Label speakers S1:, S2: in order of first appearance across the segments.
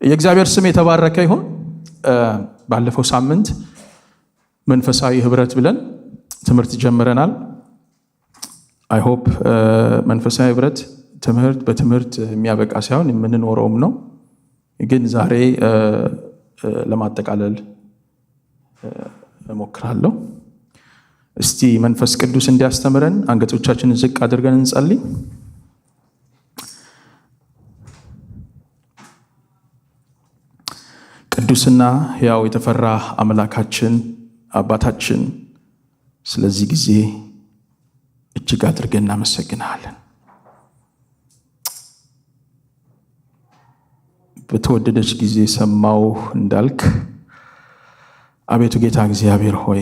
S1: የእግዚአብሔር ስም የተባረከ ይሁን። ባለፈው ሳምንት መንፈሳዊ ህብረት ብለን ትምህርት ጀምረናል። I hope መንፈሳዊ ህብረት ትምህርት በትምህርት የሚያበቃ ሳይሆን የምንኖረውም ነው። ግን ዛሬ ለማጠቃለል እሞክራለሁ። እስቲ መንፈስ ቅዱስ እንዲያስተምረን አንገቶቻችንን ዝቅ አድርገን እንጸልይ። ቅዱስና ሕያው የተፈራ አምላካችን አባታችን፣ ስለዚህ ጊዜ እጅግ አድርገን እናመሰግንሃለን። በተወደደች ጊዜ ሰማሁህ እንዳልክ፣ አቤቱ ጌታ እግዚአብሔር ሆይ፣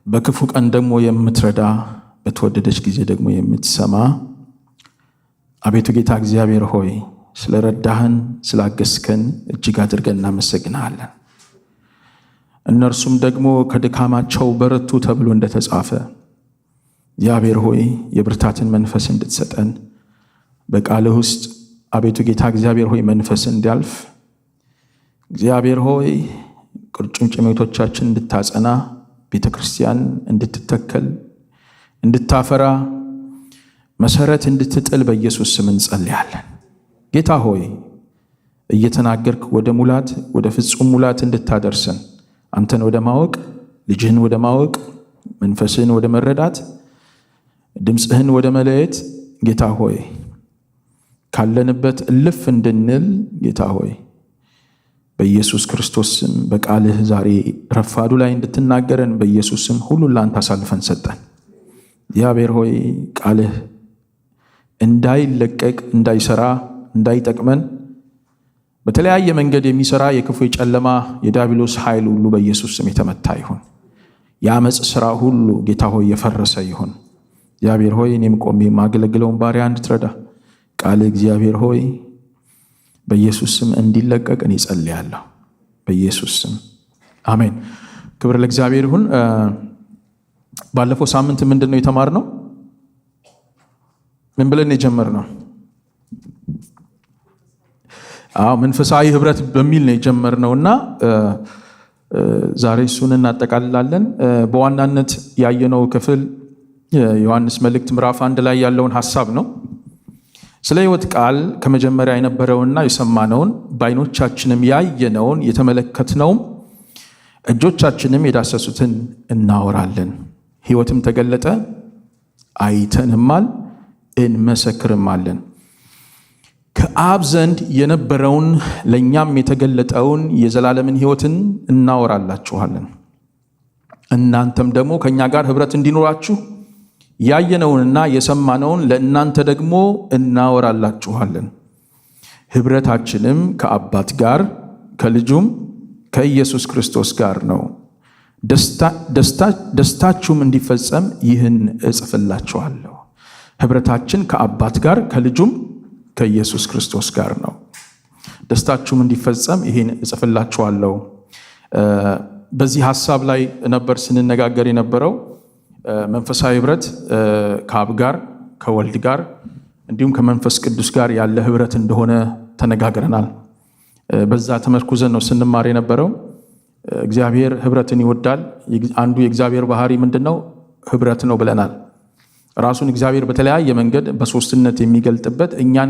S1: በክፉ ቀን ደግሞ የምትረዳ፣ በተወደደች ጊዜ ደግሞ የምትሰማ፣ አቤቱ ጌታ እግዚአብሔር ሆይ፣ ስለረዳህን ስላገዝከን እጅግ አድርገን እናመሰግንሃለን። እነርሱም ደግሞ ከድካማቸው በረቱ ተብሎ እንደተጻፈ፣ እግዚአብሔር ሆይ፣ የብርታትን መንፈስ እንድትሰጠን፣ በቃልህ ውስጥ አቤቱ ጌታ እግዚአብሔር ሆይ መንፈስ እንዲያልፍ፣ እግዚአብሔር ሆይ ቁርጭምጭሚቶቻችን እንድታጸና፣ ቤተ ክርስቲያን እንድትተከል፣ እንድታፈራ፣ መሰረት እንድትጥል በኢየሱስ ስም እንጸልያለን። ጌታ ሆይ፣ እየተናገርክ ወደ ሙላት፣ ወደ ፍጹም ሙላት እንድታደርሰን፣ አንተን ወደ ማወቅ፣ ልጅህን ወደ ማወቅ፣ መንፈስህን ወደ መረዳት፣ ድምፅህን ወደ መለየት፣ ጌታ ሆይ ካለንበት እልፍ እንድንል፣ ጌታ ሆይ በኢየሱስ ክርስቶስ ስም በቃልህ ዛሬ ረፋዱ ላይ እንድትናገረን በኢየሱስ ስም ሁሉን ለአንተ አሳልፈን ሰጠን። እግዚአብሔር ሆይ፣ ቃልህ እንዳይለቀቅ፣ እንዳይሰራ፣ እንዳይጠቅመን በተለያየ መንገድ የሚሰራ የክፉ፣ የጨለማ፣ የዲያብሎስ ኃይል ሁሉ በኢየሱስ ስም የተመታ ይሁን። የአመፅ ስራ ሁሉ ጌታ ሆይ የፈረሰ ይሁን። እግዚአብሔር ሆይ፣ እኔም ቆሜ የማገለግለውን ባሪያ እንድትረዳ፣ ቃልህ እግዚአብሔር ሆይ በኢየሱስ ስም እንዲለቀቅ እኔ ጸልያለሁ። በኢየሱስ ስም አሜን። ክብር ለእግዚአብሔር ይሁን። ባለፈው ሳምንት ምንድን ነው የተማርነው? ምን ብለን የጀመርነው? አዎ፣ መንፈሳዊ ህብረት በሚል ነው የጀመርነው እና ዛሬ እሱን እናጠቃልላለን። በዋናነት ያየነው ክፍል የዮሐንስ መልእክት ምዕራፍ 1 ላይ ያለውን ሀሳብ ነው። ስለ ሕይወት ቃል ከመጀመሪያ የነበረውንና የሰማነውን፣ በዓይኖቻችንም ያየነውን፣ የተመለከትነውም እጆቻችንም የዳሰሱትን እናወራለን። ሕይወትም ተገለጠ፣ አይተንማል፣ እንመሰክርማለን። ከአብ ዘንድ የነበረውን ለእኛም የተገለጠውን የዘላለምን ሕይወትን እናወራላችኋለን። እናንተም ደግሞ ከእኛ ጋር ኅብረት እንዲኖራችሁ ያየነውንና የሰማነውን ለእናንተ ደግሞ እናወራላችኋለን። ኅብረታችንም ከአባት ጋር ከልጁም ከኢየሱስ ክርስቶስ ጋር ነው። ደስታችሁም እንዲፈጸም ይህን እጽፍላችኋለሁ። ኅብረታችን ከአባት ጋር ከልጁም ከኢየሱስ ክርስቶስ ጋር ነው። ደስታችሁም እንዲፈጸም ይህን እጽፍላችኋለሁ። በዚህ ሀሳብ ላይ ነበር ስንነጋገር የነበረው። መንፈሳዊ ህብረት ከአብ ጋር፣ ከወልድ ጋር እንዲሁም ከመንፈስ ቅዱስ ጋር ያለ ህብረት እንደሆነ ተነጋግረናል። በዛ ተመርኩዘን ነው ስንማር የነበረው። እግዚአብሔር ህብረትን ይወዳል። አንዱ የእግዚአብሔር ባህሪ ምንድን ነው? ህብረት ነው ብለናል። ራሱን እግዚአብሔር በተለያየ መንገድ በሶስትነት የሚገልጥበት እኛን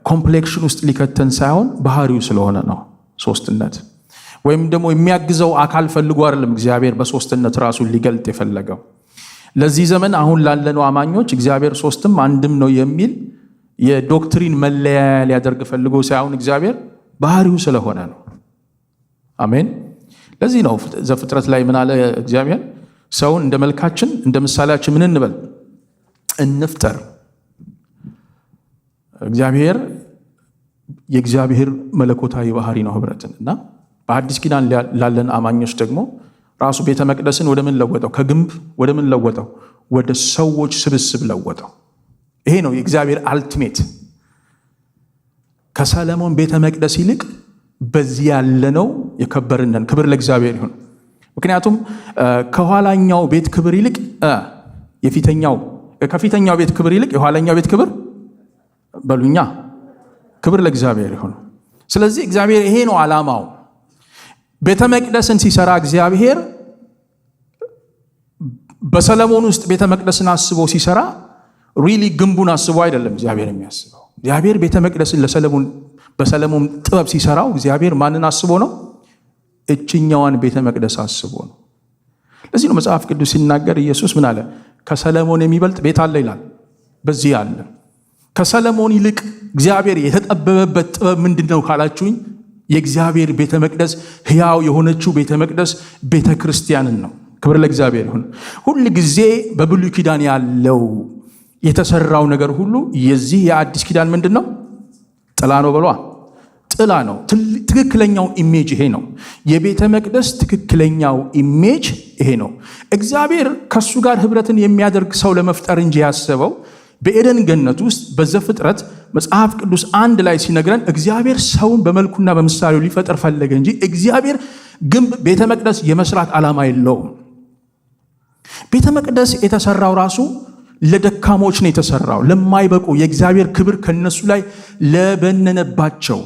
S1: complexion ውስጥ ሊከተን ሳይሆን ባህሪው ስለሆነ ነው ሶስትነት። ወይም ደግሞ የሚያግዘው አካል ፈልጎ አይደለም እግዚአብሔር በሶስትነት ራሱን ሊገልጥ የፈለገው። ለዚህ ዘመን አሁን ላለነው አማኞች እግዚአብሔር ሶስትም አንድም ነው የሚል የ doctrine መለያያ ሊያደርግ ፈልጎ ሳይሆን እግዚአብሔር ባህሪው ስለሆነ ነው። አሜን። ለዚህ ነው ዘፍጥረት ላይ ምን አለ እግዚአብሔር? ሰውን እንደ መልካችን እንደ ምሳሌያችን ምን እንበል? እንፍጠር። እግዚአብሔር የእግዚአብሔር መለኮታዊ ባህሪ ነው ህብረትን። እና በአዲስ ኪዳን ላለን አማኞች ደግሞ ራሱ ቤተ መቅደስን ወደ ምን ለወጠው? ከግንብ ወደ ምን ለወጠው? ወደ ሰዎች ስብስብ ለወጠው። ይሄ ነው የእግዚአብሔር ultimate። ከሰለሞን ቤተ መቅደስ ይልቅ በዚህ ያለነው የከበርነን። ክብር ለእግዚአብሔር ይሁን። ምክንያቱም ከኋላኛው ቤት ክብር ይልቅ የፊተኛው፣ ከፊተኛው ቤት ክብር ይልቅ የኋላኛው ቤት ክብር በሉኛ። ክብር ለእግዚአብሔር ይሁን። ስለዚህ እግዚአብሔር ይሄ ነው ዓላማው። ቤተ መቅደስን ሲሰራ እግዚአብሔር በሰለሞን ውስጥ ቤተ መቅደስን አስቦ ሲሰራ really ግንቡን አስቦ አይደለም እግዚአብሔር የሚያስበው። እግዚአብሔር ቤተ መቅደስን ለሰለሞን በሰለሞን ጥበብ ሲሰራው እግዚአብሔር ማንን አስቦ ነው? እችኛዋን ቤተ መቅደስ አስቦ ነው። ለዚህ ነው መጽሐፍ ቅዱስ ሲናገር ኢየሱስ ምን አለ? ከሰለሞን የሚበልጥ ቤት አለ ይላል። በዚህ አለ። ከሰለሞን ይልቅ እግዚአብሔር የተጠበበበት ጥበብ ምንድን ነው ካላችሁኝ፣ የእግዚአብሔር ቤተ መቅደስ፣ ሕያው የሆነችው ቤተ መቅደስ ቤተ ክርስቲያንን ነው። ክብር ለእግዚአብሔር ይሁን። ሁል ጊዜ በብሉይ ኪዳን ያለው የተሰራው ነገር ሁሉ የዚህ የአዲስ ኪዳን ምንድን ነው? ጥላ ነው በሏ። ጥላ ነው። ትክክለኛው image ይሄ ነው። የቤተ መቅደስ ትክክለኛው image ይሄ ነው። እግዚአብሔር ከእሱ ጋር ህብረትን የሚያደርግ ሰው ለመፍጠር እንጂ ያሰበው፣ በኤደን ገነት ውስጥ በዘፍጥረት መጽሐፍ ቅዱስ አንድ ላይ ሲነግረን እግዚአብሔር ሰውን በመልኩና በምሳሌው ሊፈጥር ፈለገ እንጂ እግዚአብሔር ግንብ ቤተ መቅደስ የመስራት ዓላማ የለውም። ቤተ መቅደስ የተሰራው ራሱ ለደካሞች ነው የተሰራው፣ ለማይበቁ፣ የእግዚአብሔር ክብር ከነሱ ላይ ለበነነባቸው፣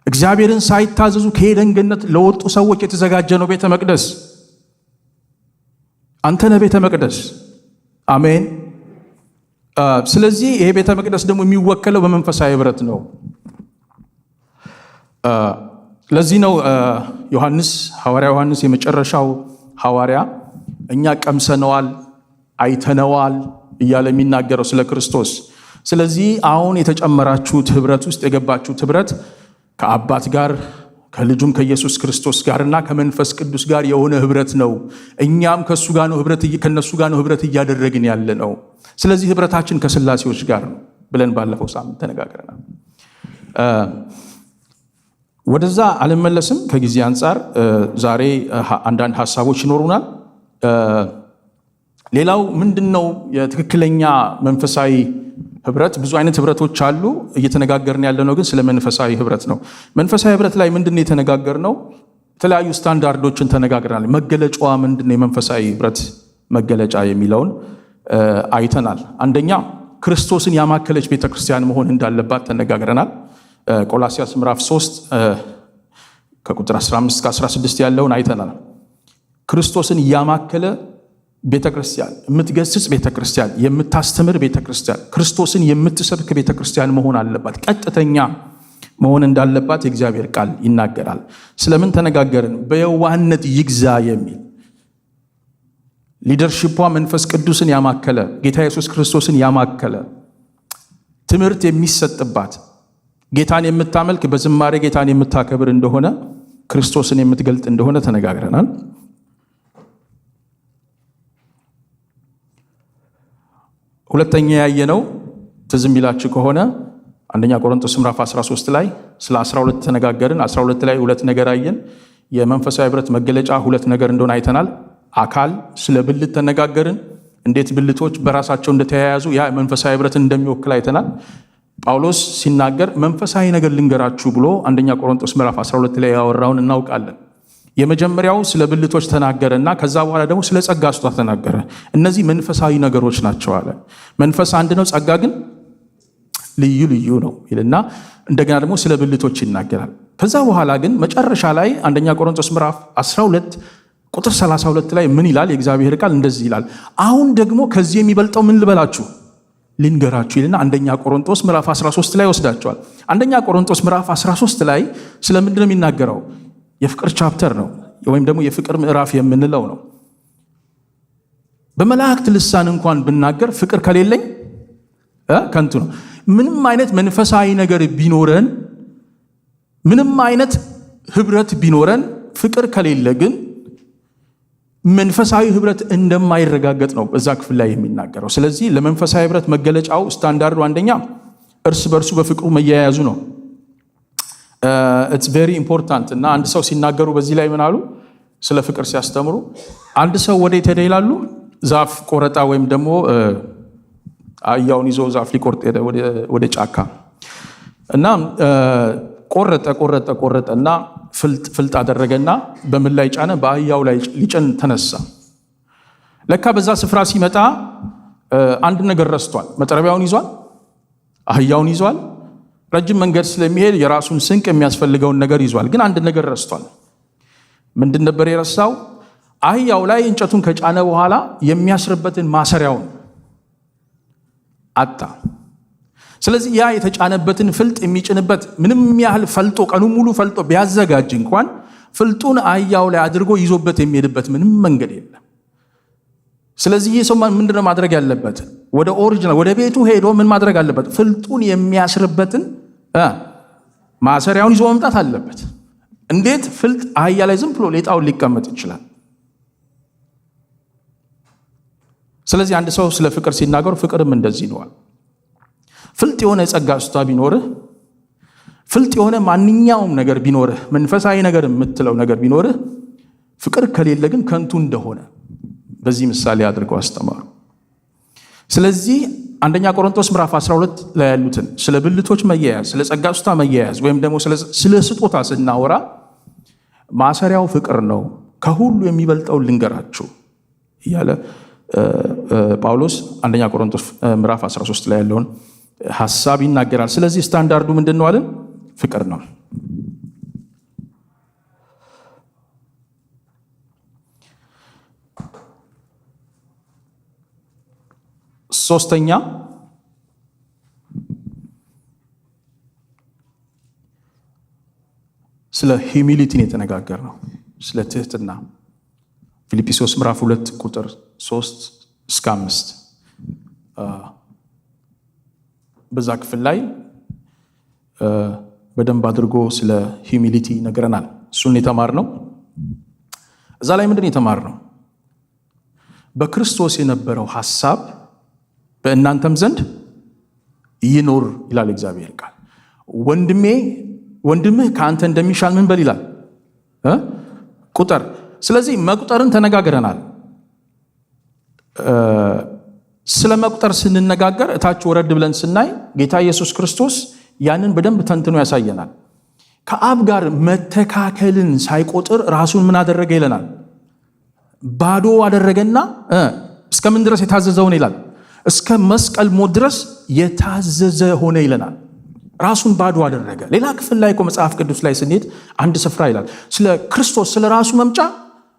S1: እግዚአብሔርን ሳይታዘዙ ከኤደን ገነት ለወጡ ሰዎች የተዘጋጀ ነው ቤተ መቅደስ። አንተ ነህ ቤተ መቅደስ። አሜን። ስለዚህ ይሄ ቤተ መቅደስ ደግሞ የሚወከለው በመንፈሳዊ ህብረት ነው። ለዚህ ነው ዮሐንስ፣ ሐዋርያ ዮሐንስ፣ የመጨረሻው ሐዋርያ፣ እኛ ቀምሰነዋል፣ አይተነዋል እያለ የሚናገረው ስለ ክርስቶስ። ስለዚህ አሁን የተጨመራችሁት ህብረት ውስጥ የገባችሁት ህብረት ከአባት ጋር፣ ከልጁም ከኢየሱስ ክርስቶስ ጋርና ከመንፈስ ቅዱስ ጋር የሆነ ህብረት ነው። እኛም ከእሱ ጋር ነው ህብረት ከነሱ ጋር ነው ህብረት እያደረግን ያለ ነው። ስለዚህ ህብረታችን ከስላሴዎች ጋር ነው ብለን ባለፈው ሳምንት ተነጋግረናል። ወደዛ አልመለስም ከጊዜ አንጻር። ዛሬ አንዳንድ ሀሳቦች ይኖሩናል። ሌላው ምንድን ነው? የትክክለኛ መንፈሳዊ ህብረት፣ ብዙ አይነት ህብረቶች አሉ። እየተነጋገርን ያለነው ግን ስለ መንፈሳዊ ህብረት ነው። መንፈሳዊ ህብረት ላይ ምንድን ነው የተነጋገርነው? የተለያዩ ስታንዳርዶችን ተነጋግረናል። መገለጫዋ ምንድን ነው? የመንፈሳዊ ህብረት መገለጫ የሚለውን አይተናል። አንደኛ ክርስቶስን ያማከለች ቤተክርስቲያን መሆን እንዳለባት ተነጋግረናል። ቆላሲያስ ምዕራፍ 3 ከቁጥር 15 እስከ 16 ያለውን አይተናል። ክርስቶስን ያማከለ ቤተ ክርስቲያን፣ የምትገስጽ ቤተ ክርስቲያን፣ የምታስተምር ቤተ ክርስቲያን፣ ክርስቶስን የምትሰብክ ቤተ ክርስቲያን መሆን አለባት። ቀጥተኛ መሆን እንዳለባት የእግዚአብሔር ቃል ይናገራል። ስለምን ተነጋገርን? በየዋህነት ይግዛ የሚል፣ leadership ዋ መንፈስ ቅዱስን ያማከለ፣ ጌታ ኢየሱስ ክርስቶስን ያማከለ፣ ትምህርት የሚሰጥባት፣ ጌታን የምታመልክ፣ በዝማሬ ጌታን የምታከብር እንደሆነ፣ ክርስቶስን የምትገልጥ እንደሆነ ተነጋግረናል። ሁለተኛ ያየነው ትዝ የሚላችሁ ከሆነ አንደኛ ቆሮንቶስ ምዕራፍ 13 ላይ ስለ 12 ተነጋገርን። 12 ላይ ሁለት ነገር አየን። የመንፈሳዊ ህብረት መገለጫ ሁለት ነገር እንደሆነ አይተናል። አካል፣ ስለ ብልት ተነጋገርን። እንዴት ብልቶች በራሳቸው እንደተያያዙ፣ ያ መንፈሳዊ ህብረትን እንደሚወክል አይተናል። ጳውሎስ ሲናገር መንፈሳዊ ነገር ልንገራችሁ ብሎ አንደኛ ቆሮንቶስ ምዕራፍ 12 ላይ ያወራውን እናውቃለን። የመጀመሪያው ስለ ብልቶች ተናገረ እና ከዛ በኋላ ደግሞ ስለ ጸጋ ስጦታ ተናገረ። እነዚህ መንፈሳዊ ነገሮች ናቸው አለ። መንፈስ አንድ ነው፣ ጸጋ ግን ልዩ ልዩ ነው ይልና እንደገና ደግሞ ስለ ብልቶች ይናገራል። ከዛ በኋላ ግን መጨረሻ ላይ አንደኛ ቆሮንቶስ ምዕራፍ 12 ቁጥር 32 ላይ ምን ይላል? የእግዚአብሔር ቃል እንደዚህ ይላል። አሁን ደግሞ ከዚህ የሚበልጠው ምን ልበላችሁ፣ ልንገራችሁ ይልና አንደኛ ቆሮንቶስ ምዕራፍ 13 ላይ ወስዳቸዋል። አንደኛ ቆሮንቶስ ምዕራፍ 13 ላይ ስለምንድን ነው የሚናገረው? የፍቅር chapter ነው ወይም ደግሞ የፍቅር ምዕራፍ የምንለው ነው። በመላእክት ልሳን እንኳን ብናገር ፍቅር ከሌለኝ ከንቱ ነው። ምንም አይነት መንፈሳዊ ነገር ቢኖረን፣ ምንም አይነት ህብረት ቢኖረን፣ ፍቅር ከሌለ ግን መንፈሳዊ ህብረት እንደማይረጋገጥ ነው በዛ ክፍል ላይ የሚናገረው። ስለዚህ ለመንፈሳዊ ህብረት መገለጫው ስታንዳርዱ አንደኛ እርስ በእርሱ በፍቅሩ መያያዙ ነው። It's very important። እና አንድ ሰው ሲናገሩ በዚህ ላይ ምን አሉ? ስለ ፍቅር ሲያስተምሩ አንድ ሰው ወዴት ሄደ ይላሉ? ዛፍ ቆረጣ ወይም ደግሞ አህያውን ይዞ ዛፍ ሊቆርጥ ሄደ ወደ ጫካ። እና ቆረጠ፣ ቆረጠ፣ ቆረጠ እና ፍልጥ ፍልጥ አደረገና በምን ላይ ጫነ? በአህያው ላይ ሊጭን ተነሳ። ለካ በዛ ስፍራ ሲመጣ አንድ ነገር ረስቷል። መጥረቢያውን ይዟል። አህያውን ይዟል። ረጅም መንገድ ስለሚሄድ የራሱን ስንቅ የሚያስፈልገውን ነገር ይዟል። ግን አንድ ነገር ረስቷል። ምንድን ነበር የረሳው? አህያው ላይ እንጨቱን ከጫነ በኋላ የሚያስርበትን ማሰሪያውን አጣ። ስለዚህ ያ የተጫነበትን ፍልጥ የሚጭንበት ምንም ያህል ፈልጦ ቀኑን ሙሉ ፈልጦ ቢያዘጋጅ እንኳን ፍልጡን አህያው ላይ አድርጎ ይዞበት የሚሄድበት ምንም መንገድ የለም። ስለዚህ ይህ ሰው ምንድነው ማድረግ ያለበት? ወደ original ወደ ቤቱ ሄዶ ምን ማድረግ አለበት? ፍልጡን የሚያስርበትን ማሰሪያውን ይዞ መምጣት አለበት። እንዴት ፍልጥ አህያ ላይ ዝም ብሎ ሌጣውን ሊቀመጥ ይችላል? ስለዚህ አንድ ሰው ስለ ፍቅር ሲናገሩ ፍቅርም እንደዚህ ነዋል። ፍልጥ የሆነ የጸጋ ስጦታ ቢኖርህ፣ ፍልጥ የሆነ ማንኛውም ነገር ቢኖርህ፣ መንፈሳዊ ነገር የምትለው ነገር ቢኖርህ፣ ፍቅር ከሌለ ግን ከንቱ እንደሆነ በዚህ ምሳሌ አድርገው አስተማሩ። ስለዚህ አንደኛ ቆሮንቶስ ምዕራፍ 12 ላይ ያሉትን ስለ ብልቶች መያያዝ፣ ስለ ጸጋ ስጦታ መያያዝ ወይም ደግሞ ስለ ስጦታ ስናወራ ማሰሪያው ፍቅር ነው፣ ከሁሉ የሚበልጠው ልንገራችሁ እያለ ጳውሎስ አንደኛ ቆሮንቶስ ምዕራፍ 13 ላይ ያለውን ሐሳብ ይናገራል። ስለዚህ ስታንዳርዱ ምንድን ነው አለን? ፍቅር ነው። ሶስተኛ ስለ humility ን የተነጋገርነው፣ ስለ ትህትና። ፊልጵስዩስ ምዕራፍ 2 ቁጥር 3 እስከ 5 በዛ ክፍል ላይ በደንብ አድርጎ ስለ humility ይነግረናል። እሱን የተማርነው እዛ ላይ ምንድን የተማርነው? በክርስቶስ የነበረው ሐሳብ በእናንተም ዘንድ ይኖር ይላል እግዚአብሔር ቃል። ወንድምህ ከአንተ እንደሚሻል ምን በል ይላል? ቁጠር። ስለዚህ መቁጠርን ተነጋግረናል። ስለ መቁጠር ስንነጋገር እታች ወረድ ብለን ስናይ ጌታ ኢየሱስ ክርስቶስ ያንን በደንብ ተንትኖ ያሳየናል። ከአብ ጋር መተካከልን ሳይቆጥር ራሱን ምን አደረገ ይለናል? ባዶ አደረገና እስከምን ድረስ የታዘዘውን ይላል? እስከ መስቀል ሞት ድረስ የታዘዘ ሆነ ይለናል። ራሱን ባዶ አደረገ። ሌላ ክፍል ላይ እኮ መጽሐፍ ቅዱስ ላይ ስንሄድ አንድ ስፍራ ይላል ስለ ክርስቶስ፣ ስለ ራሱ መምጫ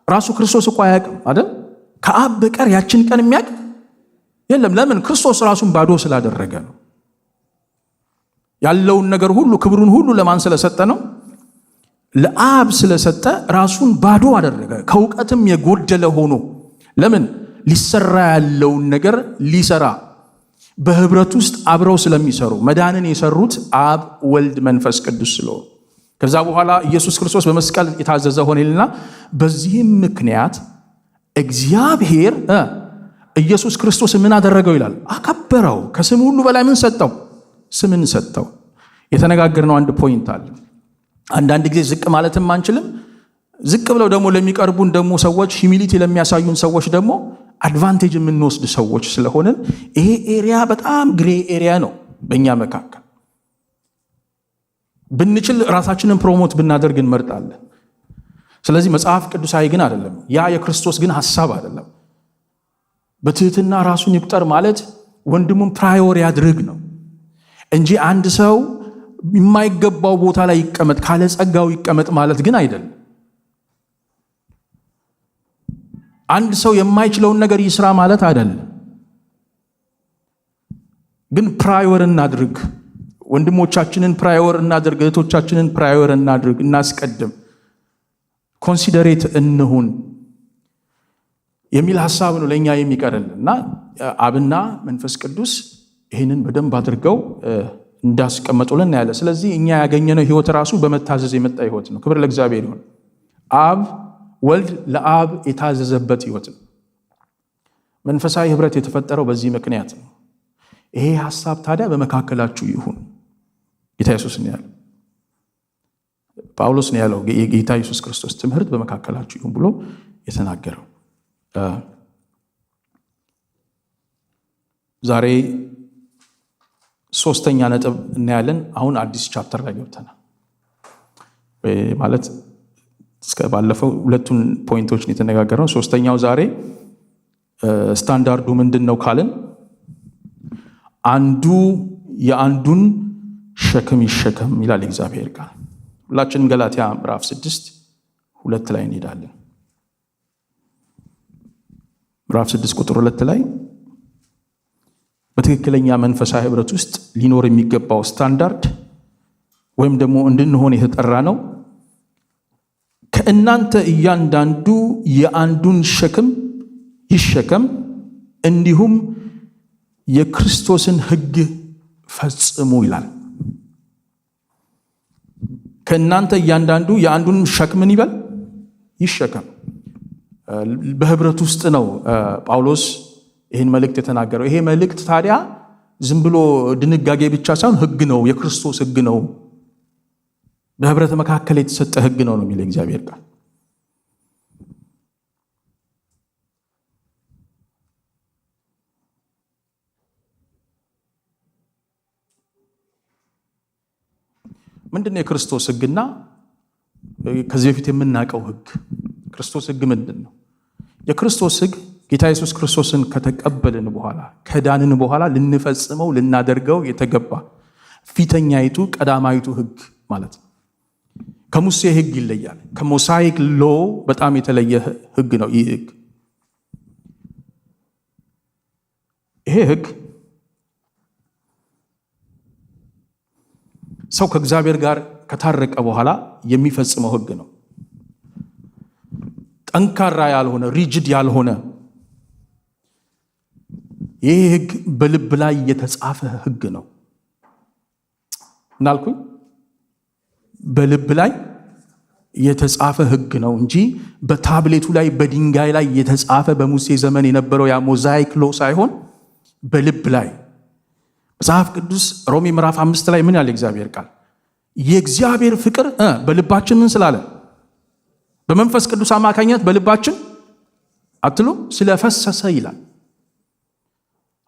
S1: ራሱ ክርስቶስ እኮ አያውቅም አይደል? ከአብ በቀር ያችን ቀን የሚያውቅ የለም። ለምን? ክርስቶስ ራሱን ባዶ ስላደረገ ነው። ያለውን ነገር ሁሉ ክብሩን ሁሉ ለማን ስለሰጠ ነው? ለአብ ስለሰጠ ራሱን ባዶ አደረገ። ከእውቀትም የጎደለ ሆኖ ለምን? ሊሰራ ያለውን ነገር ሊሰራ በህብረት ውስጥ አብረው ስለሚሰሩ መዳንን የሰሩት አብ፣ ወልድ፣ መንፈስ ቅዱስ ስለሆኑ ከዛ በኋላ ኢየሱስ ክርስቶስ በመስቀል የታዘዘ ሆነልና በዚህም ምክንያት እግዚአብሔር ኢየሱስ ክርስቶስ ምን አደረገው ይላል? አከበረው። ከስም ሁሉ በላይ ምን ሰጠው? ስምን ሰጠው። የተነጋገርነው አንድ point አለ። አንዳንድ ጊዜ ዝቅ ማለትም አንችልም። ዝቅ ብለው ደግሞ ለሚቀርቡን ደግሞ ሰዎች humility ለሚያሳዩን ሰዎች ደግሞ advantage የምንወስድ ሰዎች ስለሆንን ይሄ area በጣም gray area ነው በእኛ መካከል። ብንችል ራሳችንን promote ብናደርግ እንመርጣለን። ስለዚህ መጽሐፍ ቅዱሳዊ ግን አይደለም። ያ የክርስቶስ ግን ሐሳብ አይደለም። በትህትና ራሱን ይቁጠር ማለት ወንድሙን prior ያድርግ ነው እንጂ አንድ ሰው የማይገባው ቦታ ላይ ይቀመጥ ካለ ጸጋው ይቀመጥ ማለት ግን አይደለም። አንድ ሰው የማይችለውን ነገር ይስራ ማለት አይደለም። ግን prior እናድርግ፣ ወንድሞቻችንን prior እናድርግ፣ እህቶቻችንን prior እናድርግ፣ እናስቀድም፣ considerate እንሁን የሚል ሐሳብ ነው ለኛ የሚቀርልን። እና አብና መንፈስ ቅዱስ ይህንን በደንብ አድርገው እንዳስቀመጡልን እናያለን። ስለዚህ እኛ ያገኘነው ህይወት ራሱ በመታዘዝ የመጣ ህይወት ነው። ክብር ለእግዚአብሔር ይሁን። አብ ወልድ ለአብ የታዘዘበት ህይወት ነው። መንፈሳዊ ህብረት የተፈጠረው በዚህ ምክንያት ነው። ይሄ ሐሳብ ታዲያ በመካከላችሁ ይሁን። ጌታ ኢየሱስ ነው ያለው። ጳውሎስ ነው ያለው የጌታ ኢየሱስ ክርስቶስ ትምህርት በመካከላችሁ ይሁን ብሎ የተናገረው። ዛሬ ሶስተኛ ነጥብ እናያለን። አሁን አዲስ chapter ላይ ገብተናል። ማለት እስከ ባለፈው ሁለቱን point ኦች ነው የተነጋገርነው። ሶስተኛው ዛሬ ስታንዳርዱ ምንድን ነው ካልን አንዱ የአንዱን ሸክም ይሸከም ይላል እግዚአብሔር ቃል። ሁላችንም ገላትያ ምዕራፍ 6:2 ላይ እንሄዳለን። ምዕራፍ 6 ቁጥር 2 ላይ በትክክለኛ መንፈሳዊ ህብረት ውስጥ ሊኖር የሚገባው ስታንዳርድ ወይም ደግሞ እንድንሆን የተጠራ ነው። ከእናንተ እያንዳንዱ የአንዱን ሸክም ይሸከም፣ እንዲሁም የክርስቶስን ሕግ ፈጽሙ ይላል። ከእናንተ እያንዳንዱ የአንዱን ሸክምን ይበል ይሸከም። በህብረት ውስጥ ነው ጳውሎስ ይህን መልእክት የተናገረው። ይሄ መልእክት ታዲያ ዝም ብሎ ድንጋጌ ብቻ ሳይሆን ሕግ ነው፣ የክርስቶስ ሕግ ነው። በህብረት መካከል የተሰጠ ሕግ ነው ነው የሚለው እግዚአብሔር ቃል። ምንድን ነው የክርስቶስ ሕግና ከዚህ በፊት የምናውቀው ሕግ? ክርስቶስ ሕግ ምንድን ነው? የክርስቶስ ሕግ ጌታ ኢየሱስ ክርስቶስን ከተቀበልን በኋላ፣ ከዳንን በኋላ ልንፈጽመው ልናደርገው የተገባ ፊተኛይቱ ቀዳማይቱ ሕግ ማለት ነው። ከሙሴ ሕግ ይለያል። ከ Mosaic law በጣም የተለየ ሕግ ነው ይህ ሕግ። ይሄ ሕግ ሰው ከእግዚአብሔር ጋር ከታረቀ በኋላ የሚፈጽመው ሕግ ነው። ጠንካራ ያልሆነ፣ rigid ያልሆነ፣ ይህ ሕግ በልብ ላይ የተጻፈ ሕግ ነው። እናልኩኝ በልብ ላይ የተጻፈ ሕግ ነው እንጂ በታብሌቱ ላይ በድንጋይ ላይ የተጻፈ፣ በሙሴ ዘመን የነበረው ያ Mosaic law ሳይሆን በልብ ላይ። መጽሐፍ ቅዱስ ሮሜ ምዕራፍ 5 ላይ ምን ያለ እግዚአብሔር ቃል? የእግዚአብሔር ፍቅር በልባችን ምን ስላለ፣ በመንፈስ ቅዱስ አማካኝነት በልባችን አትሉ ስለፈሰሰ ይላል።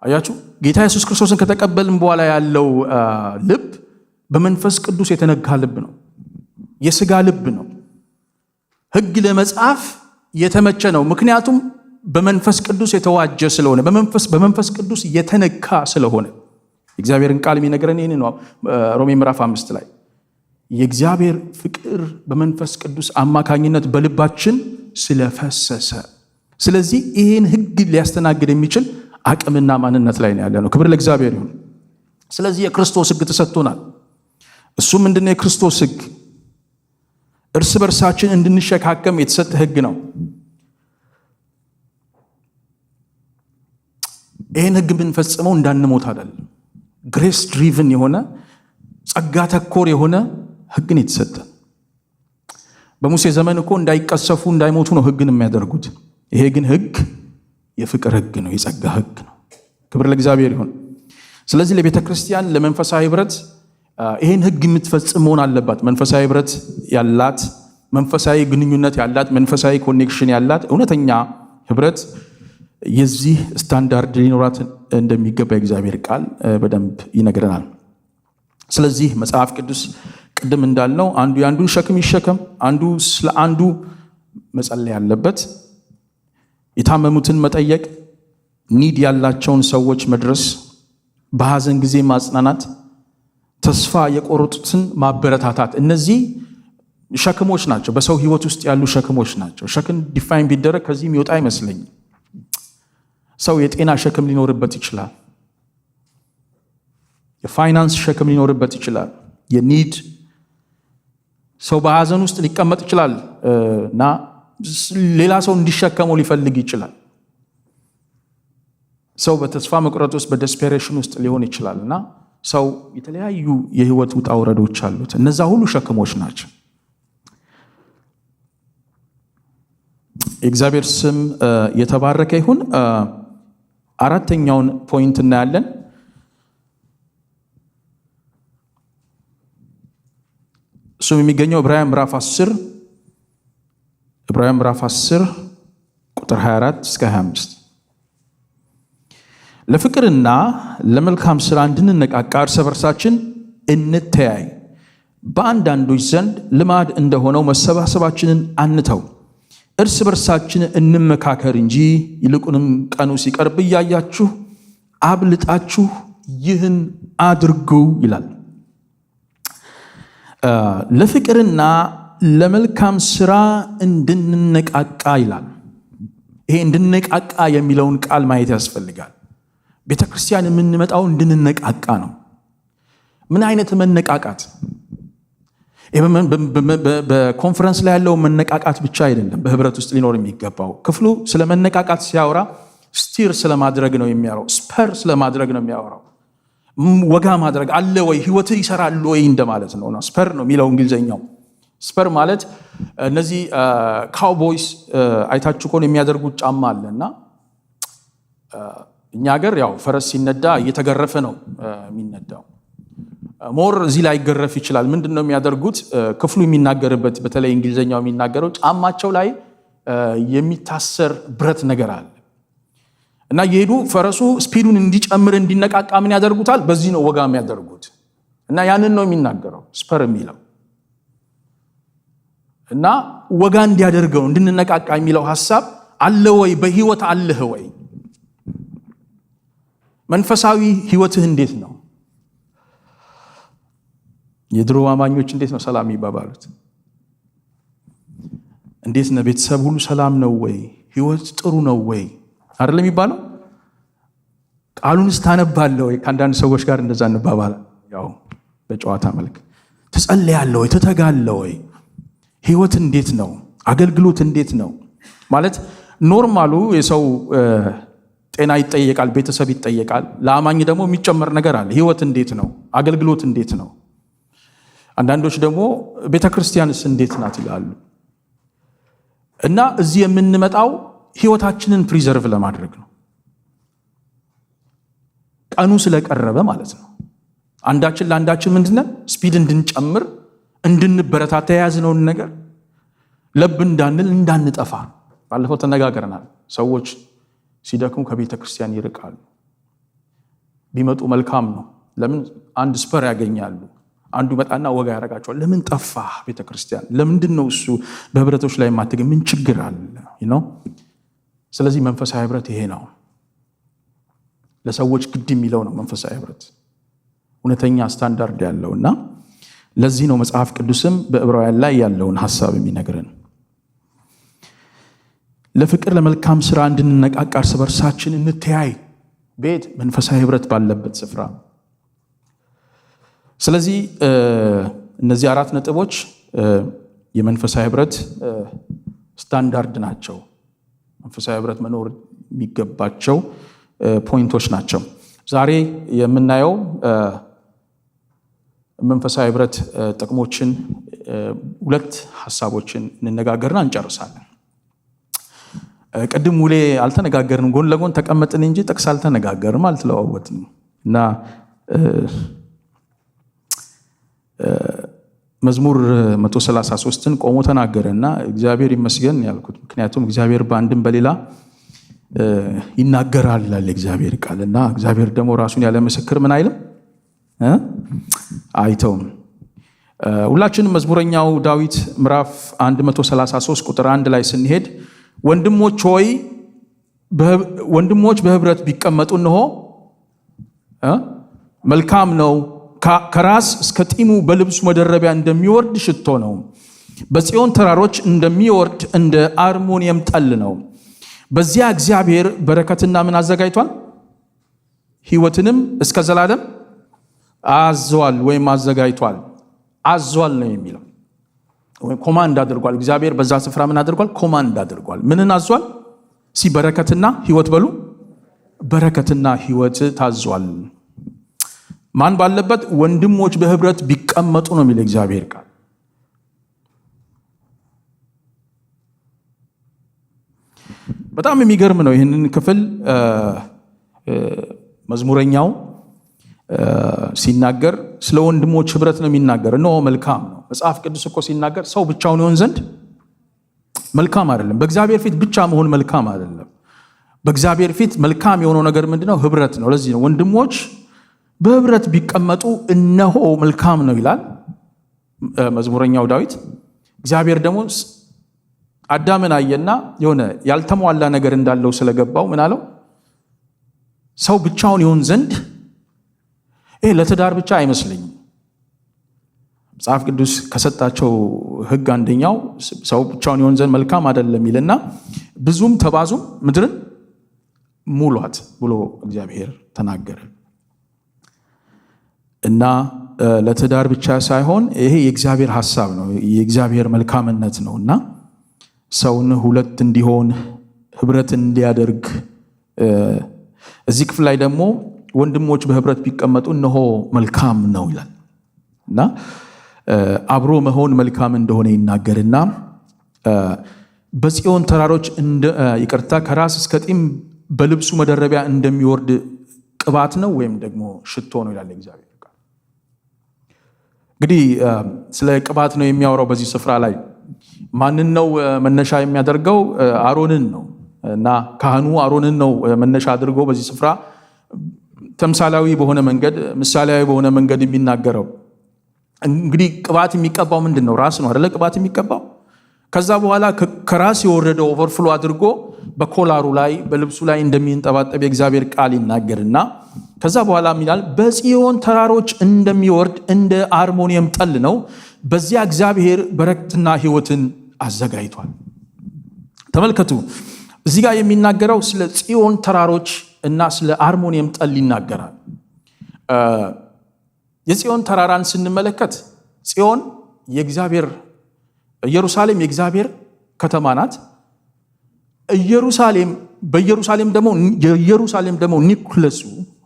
S1: አያችሁ፣ ጌታ ኢየሱስ ክርስቶስን ከተቀበልን በኋላ ያለው ልብ በመንፈስ ቅዱስ የተነካ ልብ ነው። የስጋ ልብ ነው። ሕግ ለመጻፍ የተመቸ ነው። ምክንያቱም በመንፈስ ቅዱስ የተዋጀ ስለሆነ፣ በመንፈስ ቅዱስ የተነካ ስለሆነ። የእግዚአብሔርን ቃል የሚነግረን ይህን ነው። ሮሜ ምዕራፍ 5 ላይ የእግዚአብሔር ፍቅር በመንፈስ ቅዱስ አማካኝነት በልባችን ስለፈሰሰ፣ ስለዚህ ይህን ሕግ ሊያስተናግድ የሚችል አቅምና ማንነት ላይ ነው ያለነው። ክብር ለእግዚአብሔር ይሁን። ስለዚህ የክርስቶስ ሕግ ተሰጥቶናል። እሱ ምንድነው? የክርስቶስ ሕግ እርስ በርሳችን እንድንሸካከም የተሰጠ ሕግ ነው። ይህን ሕግ የምንፈጽመው እንዳንሞት አይደለም። Grace driven የሆነ፣ ጸጋ ተኮር የሆነ ሕግን የተሰጠ። በሙሴ ዘመን እኮ እንዳይቀሰፉ፣ እንዳይሞቱ ነው ሕግን የሚያደርጉት። ይሄ ግን ሕግ የፍቅር ሕግ ነው፣ የጸጋ ሕግ ነው። ክብር ለእግዚአብሔር ይሁን። ስለዚህ ለቤተ ክርስቲያን፣ ለመንፈሳዊ ህብረት ይህን ሕግ የምትፈጽም መሆን አለባት። መንፈሳዊ ህብረት ያላት፣ መንፈሳዊ ግንኙነት ያላት፣ መንፈሳዊ connection ያላት እውነተኛ ህብረት የዚህ ስታንዳርድ ሊኖራት እንደሚገባ የእግዚአብሔር ቃል በደንብ ይነግረናል። ስለዚህ መጽሐፍ ቅዱስ ቅድም እንዳልነው አንዱ የአንዱን ሸክም ይሸከም፣ አንዱ ስለ አንዱ መጸለይ ያለበት፣ የታመሙትን መጠየቅ፣ need ያላቸውን ሰዎች መድረስ፣ በሐዘን ጊዜ ማጽናናት፣ ተስፋ የቆረጡትን ማበረታታት፣ እነዚህ ሸክሞች ናቸው። በሰው ህይወት ውስጥ ያሉ ሸክሞች ናቸው። ሸክም define ቢደረግ ከዚህ የሚወጣ አይመስለኝም። ሰው የጤና ሸክም ሊኖርበት ይችላል። የፋይናንስ ሸክም ሊኖርበት ይችላል። የ need፣ ሰው በሐዘን ውስጥ ሊቀመጥ ይችላል እና ሌላ ሰው እንዲሸከመው ሊፈልግ ይችላል። ሰው በተስፋ መቁረጥ ውስጥ፣ በ desperation ውስጥ ሊሆን ይችላል እና ሰው የተለያዩ የህይወት ውጣ ውረዶች አሉት። እነዛ ሁሉ ሸክሞች ናቸው። የእግዚአብሔር ስም የተባረከ ይሁን። አራተኛውን point እናያለን። እሱም የሚገኘው ዕብራውያን ምዕራፍ 10፣ ዕብራውያን ምዕራፍ 10 ቁጥር 24 እስከ 25። ለፍቅርና ለመልካም ስራ እንድንነቃቃ እርስ በርሳችን እንተያይ። በአንዳንዶች ዘንድ ልማድ እንደሆነው መሰባሰባችንን አንተው። እርስ በርሳችን እንመካከር እንጂ፣ ይልቁንም ቀኑ ሲቀርብ እያያችሁ አብልጣችሁ ይህን አድርጉ ይላል። ለፍቅርና ለመልካም ስራ እንድንነቃቃ ይላል። ይሄ እንድንነቃቃ የሚለውን ቃል ማየት ያስፈልጋል። ቤተ ክርስቲያን የምንመጣው እንድንነቃቃ ነው። ምን አይነት መነቃቃት? በኮንፈረንስ ላይ ያለው መነቃቃት ብቻ አይደለም በህብረት ውስጥ ሊኖር የሚገባው። ክፍሉ ስለ መነቃቃት ሲያወራ stir ስለማድረግ ነው የሚያወራው፣ spur ስለማድረግ ነው የሚያወራው። ወጋ ማድረግ አለ ወይ፣ ህይወትህ ይሰራል ወይ እንደማለት ነው። Spur ነው የሚለው እንግሊዝኛው። Spur ማለት እነዚህ cowboys አይታችሁ ከሆነ የሚያደርጉት ጫማ አለ። እና እኛ ሀገር ያው ፈረስ ሲነዳ እየተገረፈ ነው የሚነዳው። More እዚህ ላይ ይገረፍ ይችላል። ምንድን ነው የሚያደርጉት? ክፍሉ የሚናገርበት፣ በተለይ እንግሊዝኛው የሚናገረው፣ ጫማቸው ላይ የሚታሰር ብረት ነገር አለ እና እየሄዱ ፈረሱ speed ኡን እንዲጨምር፣ እንዲነቃቃ ምን ያደርጉታል? በዚህ ነው ወጋ የሚያደርጉት። እና ያንን ነው የሚናገረው spur የሚለው። እና ወጋ እንዲያደርገው፣ እንድንነቃቃ የሚለው ሀሳብ አለ ወይ? በህይወት አለህ ወይ? መንፈሳዊ ህይወትህ እንዴት ነው? የድሮ አማኞች እንዴት ነው ሰላም የሚባባሉት? እንዴት ነው? ቤተሰብ ሁሉ ሰላም ነው ወይ? ህይወት ጥሩ ነው ወይ? አይደለም የሚባለው? ቃሉንስ ታነባለህ ወይ? ከአንዳንድ ሰዎች ጋር እንደዛ እንባባላለን። ያው በጨዋታ መልክ ትጸልያለህ ወይ? ትተጋለህ ወይ? ህይወት እንዴት ነው? አገልግሎት እንዴት ነው? ማለት normal ኡ የሰው ጤና ይጠየቃል፣ ቤተሰብ ይጠየቃል። ለአማኝ ደግሞ የሚጨመር ነገር አለ። ህይወት እንዴት ነው? አገልግሎት እንዴት ነው? አንዳንዶች ደግሞ ቤተ ክርስቲያንስ እንዴት ናት ይላሉ። እና እዚህ የምንመጣው ህይወታችንን preserve ለማድረግ ነው። ቀኑ ስለቀረበ ማለት ነው። አንዳችን ለአንዳችን ምንድነው speed እንድንጨምር፣ እንድንበረታታ፣ የያዝነውን ነገር ለብ እንዳንል፣ እንዳንጠፋ። ባለፈው ተነጋግረናል። ሰዎች ሲደክሙ ከቤተ ክርስቲያን ይርቃሉ። ቢመጡ መልካም ነው። ለምን? አንድ spur ያገኛሉ። አንዱ መጣና ወጋ ያደርጋቸዋል። ለምን ጠፋህ ቤተ ክርስቲያን? ለምንድን ነው እሱ በህብረቶች ላይ የማትገኝ? ምን ችግር አለ ነው? ስለዚህ መንፈሳዊ ህብረት ይሄ ነው። ለሰዎች ግድ የሚለው ነው መንፈሳዊ ህብረት፣ እውነተኛ ስታንዳርድ ያለው። እና ለዚህ ነው መጽሐፍ ቅዱስም በዕብራውያን ላይ ያለውን ሀሳብ የሚነግረን። ለፍቅር ለመልካም ስራ እንድንነቃቃ እርስ በርሳችን እንተያይ፣ ቤት መንፈሳዊ ህብረት ባለበት ስፍራ። ስለዚህ እነዚህ አራት ነጥቦች የመንፈሳዊ ህብረት ስታንዳርድ ናቸው። መንፈሳዊ ህብረት መኖር የሚገባቸው point ኦች ናቸው። ዛሬ የምናየው መንፈሳዊ ህብረት ጥቅሞችን ሁለት ሀሳቦችን እንነጋገርና እንጨርሳለን። ቅድም ውሌ አልተነጋገርንም፣ ጎን ለጎን ተቀመጥን እንጂ ጥቅስ አልተነጋገርም፣ አልተለዋወጥንም። እና መዝሙር 133ን ቆሞ ተናገረ እና እግዚአብሔር ይመስገን ያልኩት፣ ምክንያቱም እግዚአብሔር በአንድም በሌላ ይናገራል ይላል እግዚአብሔር ቃል። እና እግዚአብሔር ደግሞ ራሱን ያለ ምስክር ምን አይልም፣ አይተውም። ሁላችንም መዝሙረኛው ዳዊት ምዕራፍ 133 ቁጥር 1 ላይ ስንሄድ ወንድሞች ሆይ፣ ወንድሞች በህብረት ቢቀመጡ እነሆ መልካም ነው፣ ከራስ እስከ ጢሙ በልብሱ መደረቢያ እንደሚወርድ ሽቶ ነው፣ በጽዮን ተራሮች እንደሚወርድ እንደ አርሞንየም ጠል ነው። በዚያ እግዚአብሔር በረከትና ምን አዘጋጅቷል? ህይወትንም እስከ ዘላለም አዟል ወይም አዘጋጅቷል። አዟል ነው የሚለው ወይም command አድርጓል። እግዚአብሔር በዛ ስፍራ ምን አድርጓል? Command አድርጓል። ምንን አዟል? ሲ በረከትና ህይወት በሉ፣ በረከትና ህይወት ታዟል። ማን ባለበት? ወንድሞች በህብረት ቢቀመጡ ነው የሚለው እግዚአብሔር ቃል። በጣም የሚገርም ነው። ይህንን ክፍል መዝሙረኛው ሲናገር ስለ ወንድሞች ህብረት ነው የሚናገር። እነሆ መልካም ነው። መጽሐፍ ቅዱስ እኮ ሲናገር ሰው ብቻውን ይሆን ዘንድ መልካም አይደለም። በእግዚአብሔር ፊት ብቻ መሆን መልካም አይደለም። በእግዚአብሔር ፊት መልካም የሆነው ነገር ምንድነው? ህብረት ነው። ለዚህ ነው ወንድሞች በህብረት ቢቀመጡ እነሆ መልካም ነው ይላል መዝሙረኛው ዳዊት። እግዚአብሔር ደግሞ አዳምን አየና የሆነ ያልተሟላ ነገር እንዳለው ስለገባው ምን አለው? ሰው ብቻውን ይሆን ዘንድ ይሄ ለትዳር ብቻ አይመስለኝም። መጽሐፍ ቅዱስ ከሰጣቸው ሕግ አንደኛው ሰው ብቻውን ይሆን ዘንድ መልካም አይደለም ይልና ብዙም ተባዙም ምድርን ሙሏት ብሎ እግዚአብሔር ተናገረ። እና ለትዳር ብቻ ሳይሆን ይሄ የእግዚአብሔር ሐሳብ ነው፣ የእግዚአብሔር መልካምነት ነው። እና ሰውን ሁለት እንዲሆን፣ ህብረት እንዲያደርግ፣ እዚህ ክፍል ላይ ደግሞ ወንድሞች በህብረት ቢቀመጡ እነሆ መልካም ነው ይላል። እና አብሮ መሆን መልካም እንደሆነ ይናገርና በጽዮን ተራሮች፣ ይቅርታ፣ ከራስ እስከ ጢም በልብሱ መደረቢያ እንደሚወርድ ቅባት ነው ወይም ደግሞ ሽቶ ነው ይላል እግዚአብሔር ቃል። እንግዲህ ስለ ቅባት ነው የሚያወራው በዚህ ስፍራ ላይ። ማንን ነው መነሻ የሚያደርገው? አሮንን ነው። እና ካህኑ አሮንን ነው መነሻ አድርጎ በዚህ ስፍራ ተምሳላዊ በሆነ መንገድ፣ ምሳሌያዊ በሆነ መንገድ የሚናገረው። እንግዲህ ቅባት የሚቀባው ምንድን ነው? ራስ ነው አይደለ? ቅባት የሚቀባው ከዛ በኋላ ከራስ የወረደው overflow አድርጎ በ collar ኡ ላይ፣ በልብሱ ላይ እንደሚንጠባጠብ የእግዚአብሔር ቃል ይናገርና ከዛ በኋላ ይላል፣ በጽዮን ተራሮች እንደሚወርድ እንደ አርሞንኤም ጠል ነው። በዚያ እግዚአብሔር በረከትና ሕይወትን አዘጋጅቷል። ተመልከቱ፣ እዚህ ጋር የሚናገረው ስለ ጽዮን ተራሮች እና ስለ አርሞንኤም ጠል ይናገራል። የጽዮን ተራራን ስንመለከት ጽዮን የእግዚአብሔር፣ ኢየሩሳሌም የእግዚአብሔር ከተማ ናት። ኢየሩሳሌም በኢየሩሳሌም ደግሞ የኢየሩሳሌም ደግሞ ኒኩለሱ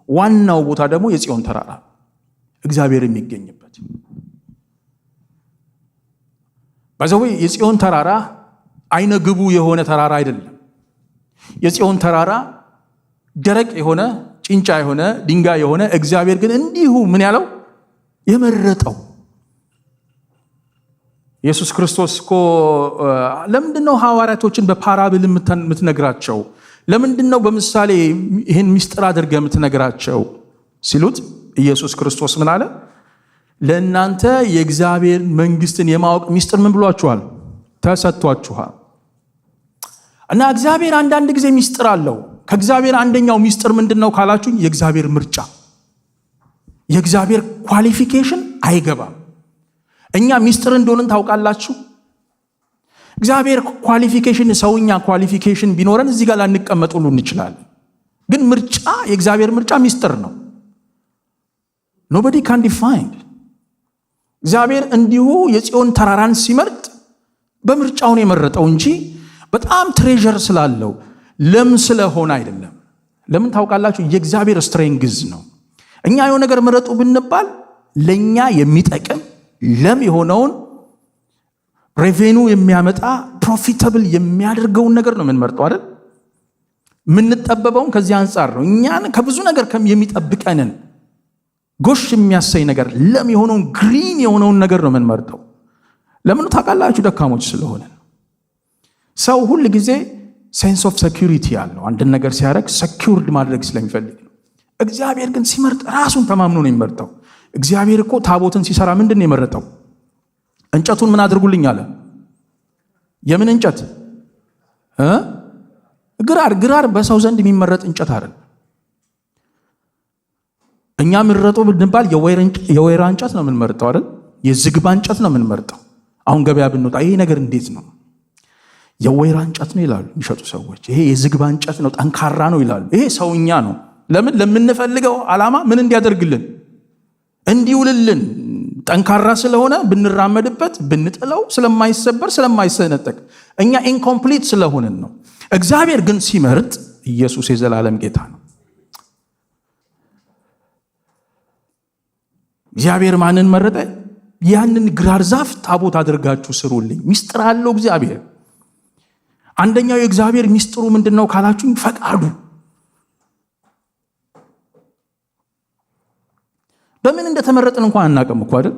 S1: ዋናው ቦታ ደግሞ የጽዮን ተራራ እግዚአብሔር የሚገኝበት። By the way፣ የጽዮን ተራራ አይነ ግቡ የሆነ ተራራ አይደለም። የጽዮን ተራራ ደረቅ የሆነ፣ ጭንጫ የሆነ፣ ድንጋይ የሆነ፣ እግዚአብሔር ግን እንዲሁ ምን ያለው፣ የመረጠው። ኢየሱስ ክርስቶስ እኮ ለምንድን ነው ሐዋርያቶችን በ parable የምትነግራቸው? ለምንድን ነው በምሳሌ ይህን ምስጢር አድርገህ የምትነግራቸው ሲሉት ኢየሱስ ክርስቶስ ምን አለ? ለእናንተ የእግዚአብሔር መንግስትን የማወቅ ምስጢር ምን ብሏችኋል? ተሰጥቷችኋል። እና እግዚአብሔር አንዳንድ ጊዜ ምስጢር አለው። ከእግዚአብሔር አንደኛው ምስጢር ምንድን ነው ካላችሁኝ፣ የእግዚአብሔር ምርጫ፣ የእግዚአብሔር qualification አይገባም። እኛ ምስጢር እንደሆንን ታውቃላችሁ። እግዚአብሔር qualification፣ ሰውኛ qualification ቢኖረን እዚህ ጋር ላንቀመጥ ሁሉ እንችላለን። ግን ምርጫ፣ የእግዚአብሔር ምርጫ ምስጢር ነው። Nobody can define። እግዚአብሔር እንዲሁ የጽዮን ተራራን ሲመርጥ በምርጫው ነው የመረጠው እንጂ በጣም treasure ስላለው፣ ለም ስለሆነ አይደለም። ለምን ታውቃላችሁ? የእግዚአብሔር strength ነው። እኛ የሆነ ነገር ምረጡ ብንባል ለእኛ የሚጠቅም፣ ለም የሆነውን፣ revenue የሚያመጣ፣ profitable የሚያደርገውን ነገር ነው የምንመርጠው አይደል? የምንጠበበውም ከዚህ አንጻር ነው። እኛን ከብዙ ነገር የሚጠብቀንን፣ ጎሽ የሚያሰኝ ነገር፣ ለም የሆነውን፣ green የሆነውን ነገር ነው የምንመርጠው። ለምን ታውቃላችሁ? ደካሞች ስለሆነ። ሰው ሁል ጊዜ sense of security ያለው አንድን ነገር ሲያደርግ secured ማድረግ ስለሚፈልግ ነው። እግዚአብሔር ግን ሲመርጥ ራሱን ተማምኖ ነው የሚመርጠው። እግዚአብሔር እኮ ታቦትን ሲሰራ ምንድን ነው የመረጠው? እንጨቱን ምን አድርጉልኝ አለ? የምን እንጨት? ግራር። ግራር በሰው ዘንድ የሚመረጥ እንጨት አይደለም። እኛ ምረጡ ብንባል የወይራ እንጨት ነው የምንመርጠው አይደል? የዝግባ እንጨት ነው የምንመርጠው። አሁን ገበያ ብንወጣ ይሄ ነገር እንዴት ነው? የወይራ እንጨት ነው ይላሉ የሚሸጡ ሰዎች። ይሄ የዝግባ እንጨት ነው፣ ጠንካራ ነው ይላሉ። ይሄ ሰውኛ ነው። ለምን? ለምንፈልገው ዓላማ ምን እንዲያደርግልን፣ እንዲውልልን፣ ጠንካራ ስለሆነ፣ ብንራመድበት ብንጥለው ስለማይሰበር፣ ስለማይሰነጠቅ፣ እኛ incomplete ስለሆንን ነው። እግዚአብሔር ግን ሲመርጥ፣ ኢየሱስ የዘላለም ጌታ ነው። እግዚአብሔር ማንን መረጠ? ያንን ግራር ዛፍ ታቦት አድርጋችሁ ስሩልኝ። ሚስጥር አለው እግዚአብሔር። አንደኛው የእግዚአብሔር ሚስጥሩ ምንድን ነው ካላችሁኝ፣ ፈቃዱ። በምን እንደተመረጥን እንኳን አናውቅም እኮ አይደል?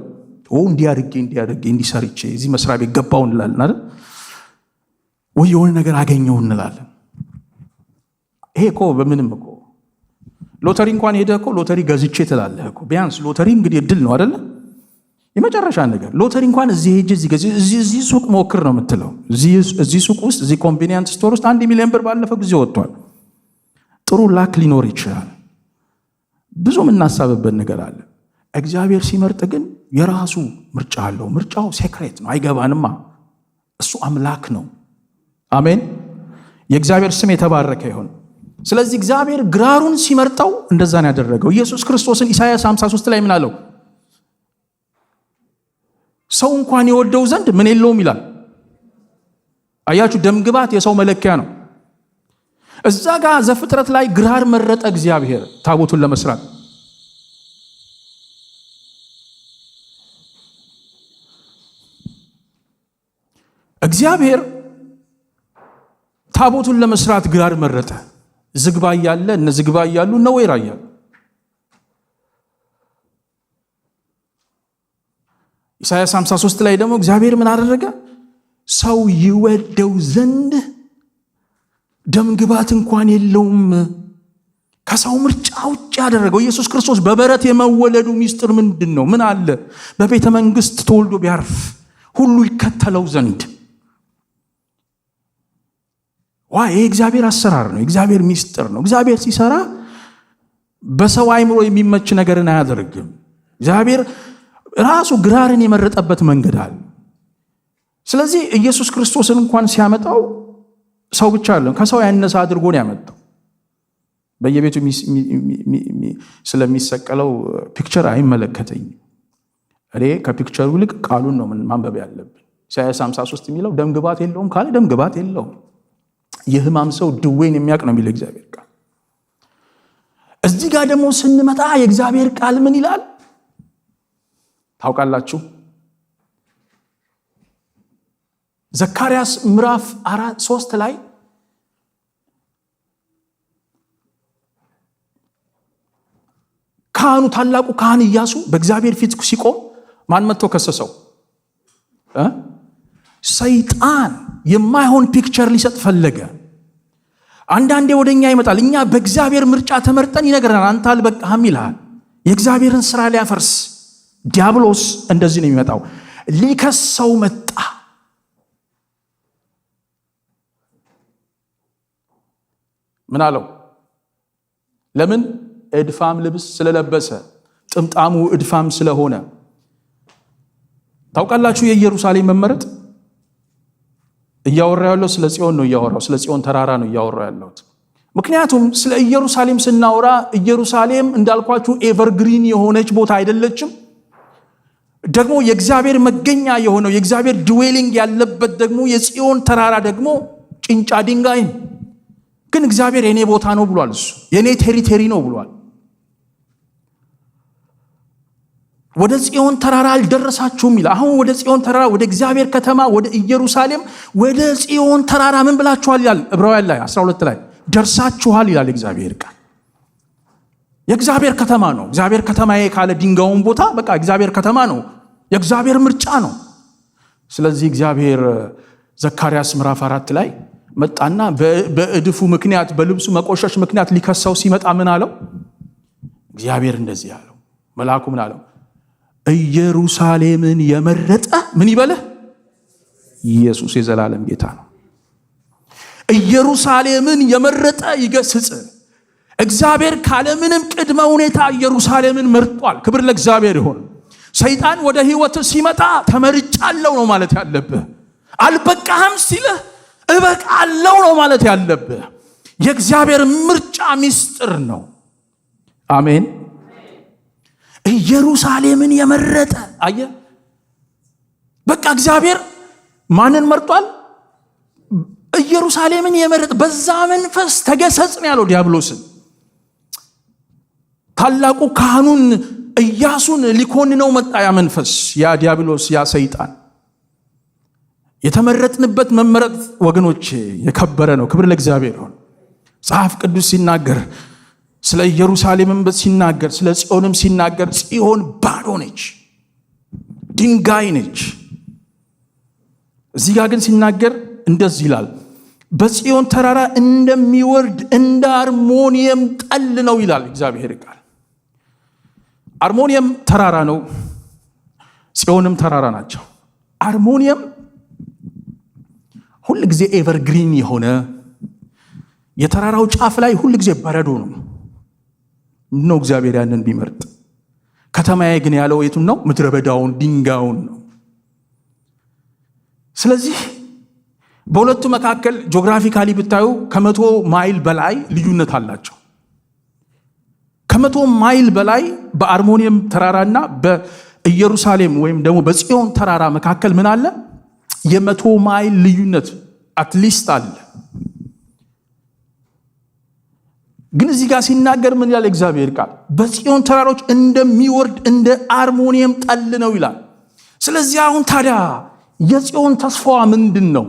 S1: እንዲህ አድርጌ፣ እንዲህ አድርጌ፣ እንዲህ ሰርቼ እዚህ መስሪያ ቤት ገባው እንላለን አይደል? ወይ የሆነ ነገር አገኘው እንላለን። ይሄ እኮ በምንም እኮ ሎተሪ እንኳን ሄደህ እኮ ሎተሪ ገዝቼ ትላለህ እኮ። ቢያንስ ሎተሪ እንግዲህ እድል ነው አይደለ? የመጨረሻ ነገር ሎተሪ እንኳን እዚህ ሄጄ እዚህ ገዝቼ፣ እዚህ ሱቅ ሞክር ነው የምትለው። እዚህ ሱቅ ውስጥ፣ እዚህ convenient store ውስጥ 1 ሚሊዮን ብር ባለፈው ጊዜ ወጥቷል። ጥሩ luck ሊኖር ይችላል። ብዙ የምናሳብበት ነገር አለ። እግዚአብሔር ሲመርጥ ግን የራሱ ምርጫ አለው። ምርጫው secret ነው፣ አይገባንማ። እሱ አምላክ ነው። አሜን። የእግዚአብሔር ስም የተባረከ ይሁን። ስለዚህ እግዚአብሔር ግራሩን ሲመርጠው እንደዛ ነው ያደረገው። ኢየሱስ ክርስቶስን ኢሳይያስ 53 ላይ ምን አለው? ሰው እንኳን የወደው ዘንድ ምን የለውም ይላል። አያችሁ፣ ደምግባት የሰው መለኪያ ነው። እዛ ጋር ዘፍጥረት ላይ ግራር መረጠ እግዚአብሔር ታቦቱን ለመስራት። እግዚአብሔር ታቦቱን ለመስራት ግራር መረጠ። ዝግባ እያለ እነ ዝግባ እያሉ እነ ወይራ እያሉ ኢሳይያስ 53 ላይ ደግሞ እግዚአብሔር ምን አደረገ? ሰው ይወደው ዘንድ ደምግባት እንኳን የለውም። ከሰው ምርጫ ውጭ ያደረገው ኢየሱስ ክርስቶስ በበረት የመወለዱ ሚስጥር ምንድን ነው? ምን አለ በቤተ መንግስት ተወልዶ ቢያርፍ ሁሉ ይከተለው ዘንድ። ዋ ይሄ እግዚአብሔር አሰራር ነው። እግዚአብሔር ሚስጥር ነው። እግዚአብሔር ሲሰራ በሰው አይምሮ የሚመች ነገርን አያደርግም። እግዚአብሔር ራሱ ግራርን የመረጠበት መንገድ አለ። ስለዚህ ኢየሱስ ክርስቶስን እንኳን ሲያመጣው ሰው ብቻ አይደለም፣ ከሰው ያነሰ አድርጎ ነው ያመጣው። በየቤቱ ስለሚሰቀለው picture አይመለከተኝም። እኔ ከ picture ኡ ይልቅ ቃሉን ነው ማንበብ ያለብን። ኢሳይያስ 53 የሚለው ደምግባት የለውም ካለ ደምግባት የለውም። የሕማም ሰው ድዌን የሚያውቅ ነው የሚለው እግዚአብሔር ቃል። እዚህ ጋር ደግሞ ስንመጣ የእግዚአብሔር ቃል ምን ይላል ታውቃላችሁ? ዘካርያስ ምዕራፍ 3 ላይ ካህኑ ታላቁ ካህን ኢያሱ በእግዚአብሔር ፊት ሲቆም ማን መጥቶ ከሰሰው? ሰይጣን የማይሆን picture ሊሰጥ ፈለገ። አንዳንዴ ወደኛ ይመጣል። እኛ በእግዚአብሔር ምርጫ ተመርጠን ይነግረናል። አንተ አልበቃህም ይልሃል። የእግዚአብሔርን ስራ ሊያፈርስ ዲያብሎስ እንደዚህ ነው የሚመጣው። ሊከሰው መጣ። ምን አለው? ለምን? እድፋም ልብስ ስለለበሰ፣ ጥምጣሙ እድፋም ስለሆነ። ታውቃላችሁ የኢየሩሳሌም መመረጥ እያወራ ያለው ስለ ጽዮን ነው። እያወራው ስለ ጽዮን ተራራ ነው እያወራ ያለሁት። ምክንያቱም ስለ ኢየሩሳሌም ስናወራ ኢየሩሳሌም እንዳልኳችሁ evergreen የሆነች ቦታ አይደለችም። ደግሞ የእግዚአብሔር መገኛ የሆነው የእግዚአብሔር dwelling ያለበት ደግሞ የጽዮን ተራራ ደግሞ ጭንጫ ድንጋይ ነው። ግን እግዚአብሔር የኔ ቦታ ነው ብሏል። እሱ የኔ territory ነው ብሏል። ወደ ጽዮን ተራራ አልደረሳችሁም ይላል። አሁን ወደ ጽዮን ተራራ፣ ወደ እግዚአብሔር ከተማ፣ ወደ ኢየሩሳሌም፣ ወደ ጽዮን ተራራ ምን ብላችኋል ይላል። ዕብራውያን ላይ 12 ላይ ደርሳችኋል ይላል እግዚአብሔር ቃል። የእግዚአብሔር ከተማ ነው። እግዚአብሔር ከተማዬ ካለ ድንጋዩን ቦታ በቃ እግዚአብሔር ከተማ ነው። የእግዚአብሔር ምርጫ ነው። ስለዚህ እግዚአብሔር ዘካርያስ ምዕራፍ 4 ላይ መጣና በእድፉ ምክንያት በልብሱ መቆሸሽ ምክንያት ሊከሰው ሲመጣ ምን አለው? እግዚአብሔር እንደዚህ አለው። መልአኩ ምን አለው? ኢየሩሳሌምን የመረጠ ምን ይበልህ? ኢየሱስ የዘላለም ጌታ ነው። ኢየሩሳሌምን የመረጠ ይገስጽ። እግዚአብሔር ካለምንም ቅድመ ሁኔታ ኢየሩሳሌምን መርጧል። ክብር ለእግዚአብሔር ይሁን። ሰይጣን ወደ ህይወት ሲመጣ ተመርጫለሁ ነው ማለት ያለብህ። አልበቃህም ሲልህ እበቃለሁ ነው ማለት ያለብህ። የእግዚአብሔር ምርጫ ሚስጥር ነው። አሜን። ኢየሩሳሌምን የመረጠ አየህ፣ በቃ እግዚአብሔር ማንን መርጧል? ኢየሩሳሌምን የመረጠ። በዛ መንፈስ ተገሰጽ ነው ያለው ዲያብሎስን። ታላቁ ካህኑን ኢያሱን ሊኮንነው መጣ ያ መንፈስ፣ ያ ዲያብሎስ፣ ያ ሰይጣን። የተመረጥንበት መመረጥ ወገኖች የከበረ ነው። ክብር ለእግዚአብሔር ይሁን። መጽሐፍ ቅዱስ ሲናገር ስለ ኢየሩሳሌምም ሲናገር ስለ ጽዮንም ሲናገር ጽዮን ባዶ ነች፣ ድንጋይ ነች። እዚህ ጋር ግን ሲናገር እንደዚህ ይላል፣ በጽዮን ተራራ እንደሚወርድ እንደ አርሞንየም ጠል ነው ይላል እግዚአብሔር ቃል። አርሞንየም ተራራ ነው፣ ጽዮንም ተራራ ናቸው። አርሞንየም ሁል ጊዜ evergreen የሆነ የተራራው ጫፍ ላይ ሁል ጊዜ በረዶ ነው ነው እግዚአብሔር ያንን ቢመርጥ ከተማዬ ግን ያለው የቱን ነው? ምድረ በዳውን ድንጋዩን ነው። ስለዚህ በሁለቱ መካከል geographically ብታዩ ከ100 ማይል በላይ ልዩነት አላቸው። ከ100 ማይል በላይ በአርሞኒየም ተራራና በኢየሩሳሌም ወይም ደግሞ በጽዮን ተራራ መካከል ምን አለ? የ100 ማይል ልዩነት at least አለ። ግን እዚህ ጋር ሲናገር ምን ይላል እግዚአብሔር ቃል? በጽዮን ተራሮች እንደሚወርድ እንደ አርሞኒየም ጠል ነው ይላል። ስለዚህ አሁን ታዲያ የጽዮን ተስፋዋ ምንድን ነው?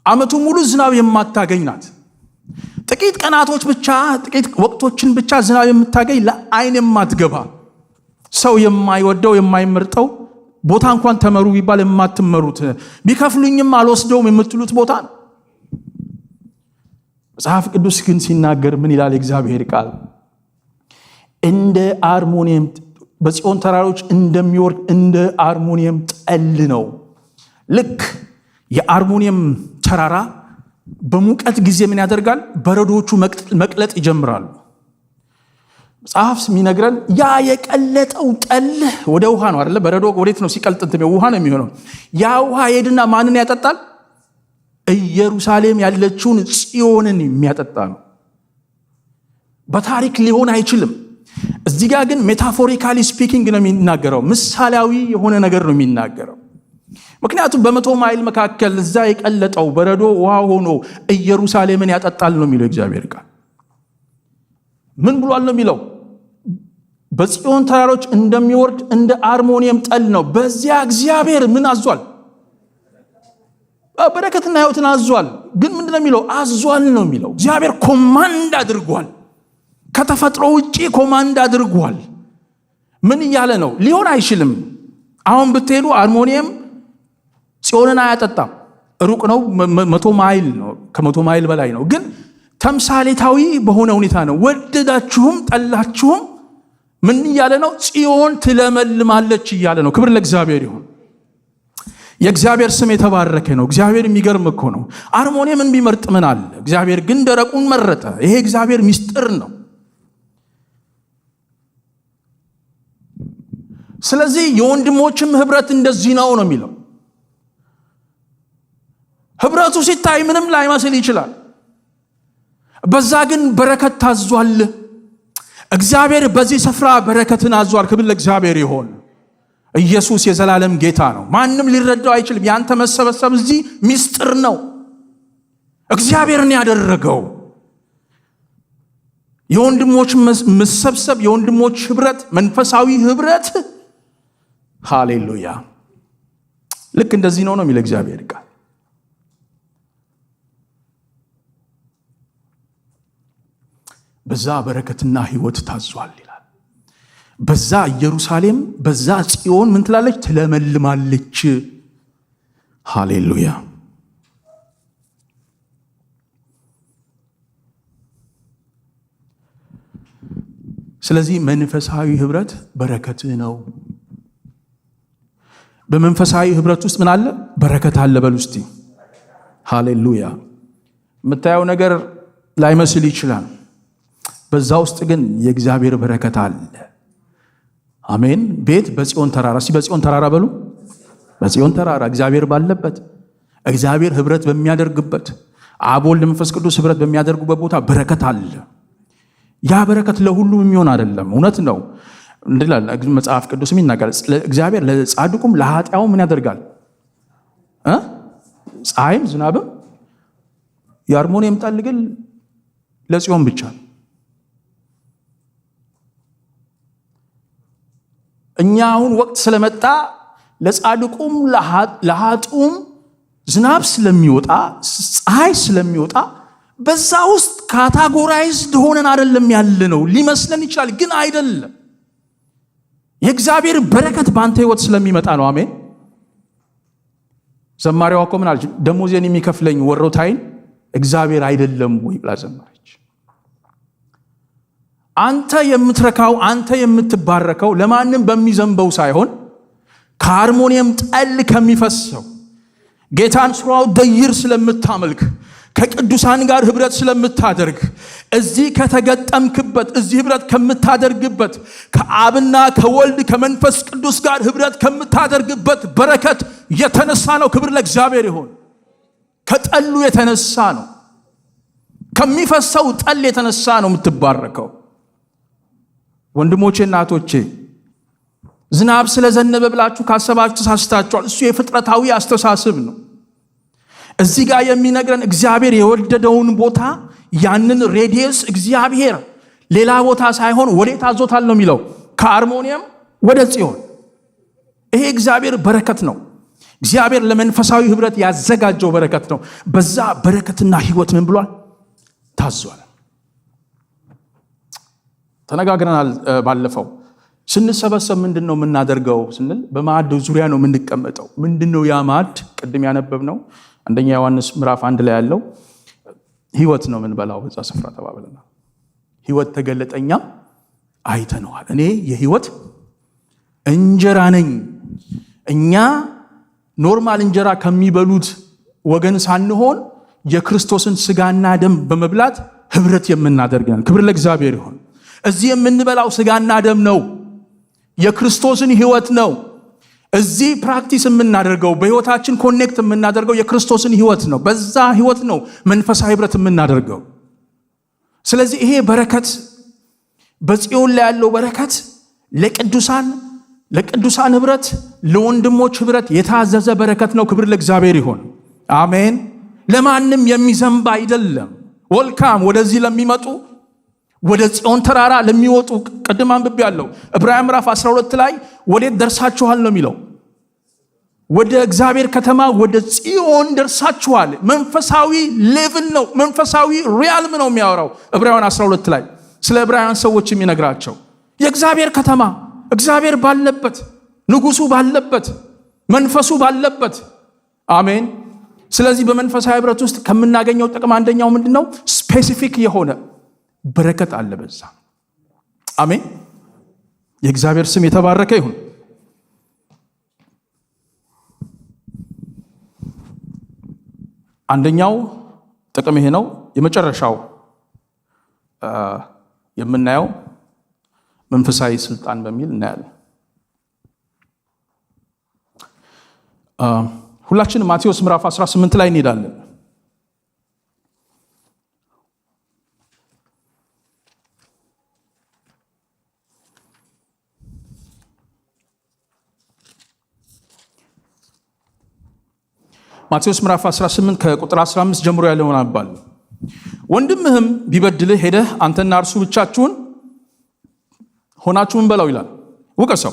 S1: ዓመቱ ሙሉ ዝናብ የማታገኝ ናት። ጥቂት ቀናቶች ብቻ፣ ጥቂት ወቅቶችን ብቻ ዝናብ የምታገኝ፣ ለአይን የማትገባ፣ ሰው የማይወደው፣ የማይመርጠው ቦታ፣ እንኳን ተመሩ ቢባል የማትመሩት፣ ቢከፍሉኝም አልወስደውም የምትሉት ቦታ ነው። መጽሐፍ ቅዱስ ግን ሲናገር ምን ይላል? የእግዚአብሔር ቃል እንደ አርሞኒየም፣ በጽዮን ተራሮች እንደሚወርድ እንደ አርሞኒየም ጠል ነው። ልክ የአርሞኒየም ተራራ በሙቀት ጊዜ ምን ያደርጋል? በረዶቹ መቅለጥ ይጀምራሉ። መጽሐፍ የሚነግረን ያ የቀለጠው ጠል ወደ ውሃ ነው አይደለ? በረዶ ወዴት ነው ሲቀልጥ? እንትን ውሃ ነው የሚሆነው። ያ ውሃ ሄድና ማንን ያጠጣል? ኢየሩሳሌም ያለችውን ጽዮንን የሚያጠጣ ነው። በታሪክ ሊሆን አይችልም። እዚህ ጋር ግን metaphorically speaking ነው የሚናገረው። ምሳሌያዊ የሆነ ነገር ነው የሚናገረው። ምክንያቱም በ100 ማይል መካከል እዛ የቀለጠው በረዶ ውሃ ሆኖ ኢየሩሳሌምን ያጠጣል ነው የሚለው እግዚአብሔር ቃል። ምን ብሏል ነው የሚለው? በጽዮን ተራሮች እንደሚወርድ እንደ አርሞኒየም ጠል ነው። በዚያ እግዚአብሔር ምን አዟል? በረከትና ሕይወትን አዟል። ግን ምንድን ነው የሚለው? አዟል ነው የሚለው። እግዚአብሔር command አድርጓል። ከተፈጥሮ ውጪ command አድርጓል። ምን እያለ ነው? ሊሆን አይችልም። አሁን ብትሄዱ አርሞኒየም ጽዮንን አያጠጣም። ሩቅ ነው፣ 100 ማይል ነው፣ ከ100 ማይል በላይ ነው። ግን ተምሳሌታዊ በሆነ ሁኔታ ነው። ወደዳችሁም ጠላችሁም ምን እያለ ነው? ጽዮን ትለመልማለች እያለ ነው። ክብር ለእግዚአብሔር ይሁን። የእግዚአብሔር ስም የተባረከ ነው። እግዚአብሔር የሚገርም እኮ ነው። አርሞኒየምን ቢመርጥ ምን አለ? እግዚአብሔር ግን ደረቁን መረጠ። ይሄ እግዚአብሔር ሚስጥር ነው። ስለዚህ የወንድሞችም ህብረት እንደዚህ ነው ነው የሚለው። ህብረቱ ሲታይ ምንም ላይመስል ይችላል። በዛ ግን በረከት ታዟል። እግዚአብሔር በዚህ ስፍራ በረከትን አዟል። ክብር ለእግዚአብሔር ይሆን። ኢየሱስ የዘላለም ጌታ ነው። ማንም ሊረዳው አይችልም። ያንተ መሰበሰብ እዚህ ሚስጥር ነው። እግዚአብሔርን ያደረገው የወንድሞች መሰብሰብ፣ የወንድሞች ህብረት፣ መንፈሳዊ ህብረት፣ ሃሌሉያ። ልክ እንደዚህ ነው ነው የሚለው እግዚአብሔር ቃል። በዛ በረከትና ህይወት ታዟል ይላል። በዛ ኢየሩሳሌም፣ በዛ ጽዮን ምን ትላለች? ትለመልማለች። ሃሌሉያ። ስለዚህ መንፈሳዊ ህብረት በረከት ነው። በመንፈሳዊ ህብረት ውስጥ ምን አለ? በረከት አለ። በሉ እስቲ ሃሌሉያ። የምታየው ነገር ላይመስል ይችላል። በዛ ውስጥ ግን የእግዚአብሔር በረከት አለ። አሜን። ቤት በጽዮን ተራራ፣ እስቲ በጽዮን ተራራ በሉ። በጽዮን ተራራ፣ እግዚአብሔር ባለበት፣ እግዚአብሔር ህብረት በሚያደርግበት፣ አብ ወልድ መንፈስ ቅዱስ ህብረት በሚያደርጉበት ቦታ በረከት አለ። ያ በረከት ለሁሉም የሚሆን አይደለም። እውነት ነው። እንዲላል መጽሐፍ ቅዱስም ይናገራል። እግዚአብሔር ለጻድቁም ለኃጢአኑም ምን ያደርጋል? ፀሐይም ዝናብም። የአርሞንኤም ጠል ግን ለጽዮን ብቻ ነው። እኛ አሁን ወቅት ስለመጣ ለጻድቁም ለኃጥኡም ዝናብ ስለሚወጣ፣ ፀሐይ ስለሚወጣ በዛ ውስጥ categorized ሆነን አይደለም ያለ ነው። ሊመስለን ይችላል፣ ግን አይደለም። የእግዚአብሔር በረከት በአንተ ህይወት ስለሚመጣ ነው። አሜን። ዘማሪዋ እኮ ምን አለች? ደሞዜን የሚከፍለኝ ወሮታይን እግዚአብሔር አይደለም ወይ ብላ ዘመረች። አንተ የምትረካው፣ አንተ የምትባረከው ለማንም በሚዘንበው ሳይሆን ከአርሞኒየም ጠል ከሚፈሰው፣ ጌታን throughout the year ስለምታመልክ፣ ከቅዱሳን ጋር ህብረት ስለምታደርግ፣ እዚህ ከተገጠምክበት፣ እዚህ ህብረት ከምታደርግበት፣ ከአብና ከወልድ ከመንፈስ ቅዱስ ጋር ህብረት ከምታደርግበት በረከት የተነሳ ነው። ክብር ለእግዚአብሔር ይሁን። ከጠሉ የተነሳ ነው። ከሚፈሰው ጠል የተነሳ ነው የምትባረከው። ወንድሞቼ እና እህቶቼ፣ ዝናብ ስለዘነበ ብላችሁ ካሰባችሁ ተሳስታችኋል። እሱ የፍጥረታዊ አስተሳሰብ ነው። እዚህ ጋር የሚነግረን እግዚአብሔር የወደደውን ቦታ፣ ያንን radius እግዚአብሔር ሌላ ቦታ ሳይሆን ወዴት አዞታል ነው የሚለው? ከአርሞኒየም ወደ ጽዮን። ይሄ እግዚአብሔር በረከት ነው። እግዚአብሔር ለመንፈሳዊ ህብረት ያዘጋጀው በረከት ነው። በዛ በረከትና ህይወት ምን ብሏል? ታዟል። ተነጋግረናል ባለፈው። ስንሰበሰብ ምንድን ነው የምናደርገው ስንል በማዕድ ዙሪያ ነው የምንቀመጠው። ምንድን ነው ያ ማዕድ? ቅድም ያነበብነው አንደኛ ዮሐንስ ምዕራፍ 1 ላይ ያለው ህይወት ነው የምንበላው በዛ ስፍራ ተባብለናል። ህይወት ተገለጠ፣ እኛም አይተነዋል። እኔ የህይወት እንጀራ ነኝ። እኛ normal እንጀራ ከሚበሉት ወገን ሳንሆን የክርስቶስን ስጋና ደም በመብላት ህብረት የምናደርግ ነን። ክብር ለእግዚአብሔር ይሁን። እዚህ የምንበላው ስጋና ደም ነው፣ የክርስቶስን ህይወት ነው። እዚህ practice የምናደርገው፣ በህይወታችን connect የምናደርገው የክርስቶስን ህይወት ነው። በዛ ህይወት ነው መንፈሳዊ ህብረት የምናደርገው። ስለዚህ ይሄ በረከት፣ በጽዮን ላይ ያለው በረከት ለቅዱሳን ህብረት፣ ለወንድሞች ህብረት የታዘዘ በረከት ነው። ክብር ለእግዚአብሔር ይሁን። አሜን። ለማንም የሚዘንብ አይደለም። Welcome ወደዚህ ለሚመጡ፣ ወደ ጽዮን ተራራ ለሚወጡ። ቅድም አንብቤያለሁ፣ ዕብራውያን ምዕራፍ 12 ላይ ወዴት ደርሳችኋል ነው የሚለው? ወደ እግዚአብሔር ከተማ ወደ ጽዮን ደርሳችኋል። መንፈሳዊ level ነው፣ መንፈሳዊ realm ነው የሚያወራው። ዕብራውያን 12 ላይ ስለ ዕብራውያን ሰዎች የሚነግራቸው የእግዚአብሔር ከተማ፣ እግዚአብሔር ባለበት፣ ንጉሱ ባለበት፣ መንፈሱ ባለበት። አሜን። ስለዚህ በመንፈሳዊ ህብረት ውስጥ ከምናገኘው ጥቅም አንደኛው ምንድን ነው? Specific የሆነ በረከት አለ በዛ። አሜን። የእግዚአብሔር ስም የተባረከ ይሁን። አንደኛው ጥቅም ይሄ ነው። የመጨረሻው የምናየው መንፈሳዊ ስልጣን በሚል እናያለን። ሁላችንም ማቴዎስ ምዕራፍ 18 ላይ እንሄዳለን። ማቴዎስ ምዕራፍ 18 ከቁጥር 15 ጀምሮ ያለውን አነባለሁ። ወንድምህም ቢበድልህ ሄደህ አንተና እርሱ ብቻችሁን ሆናችሁ ምን በለው ይላል? ውቀሰው።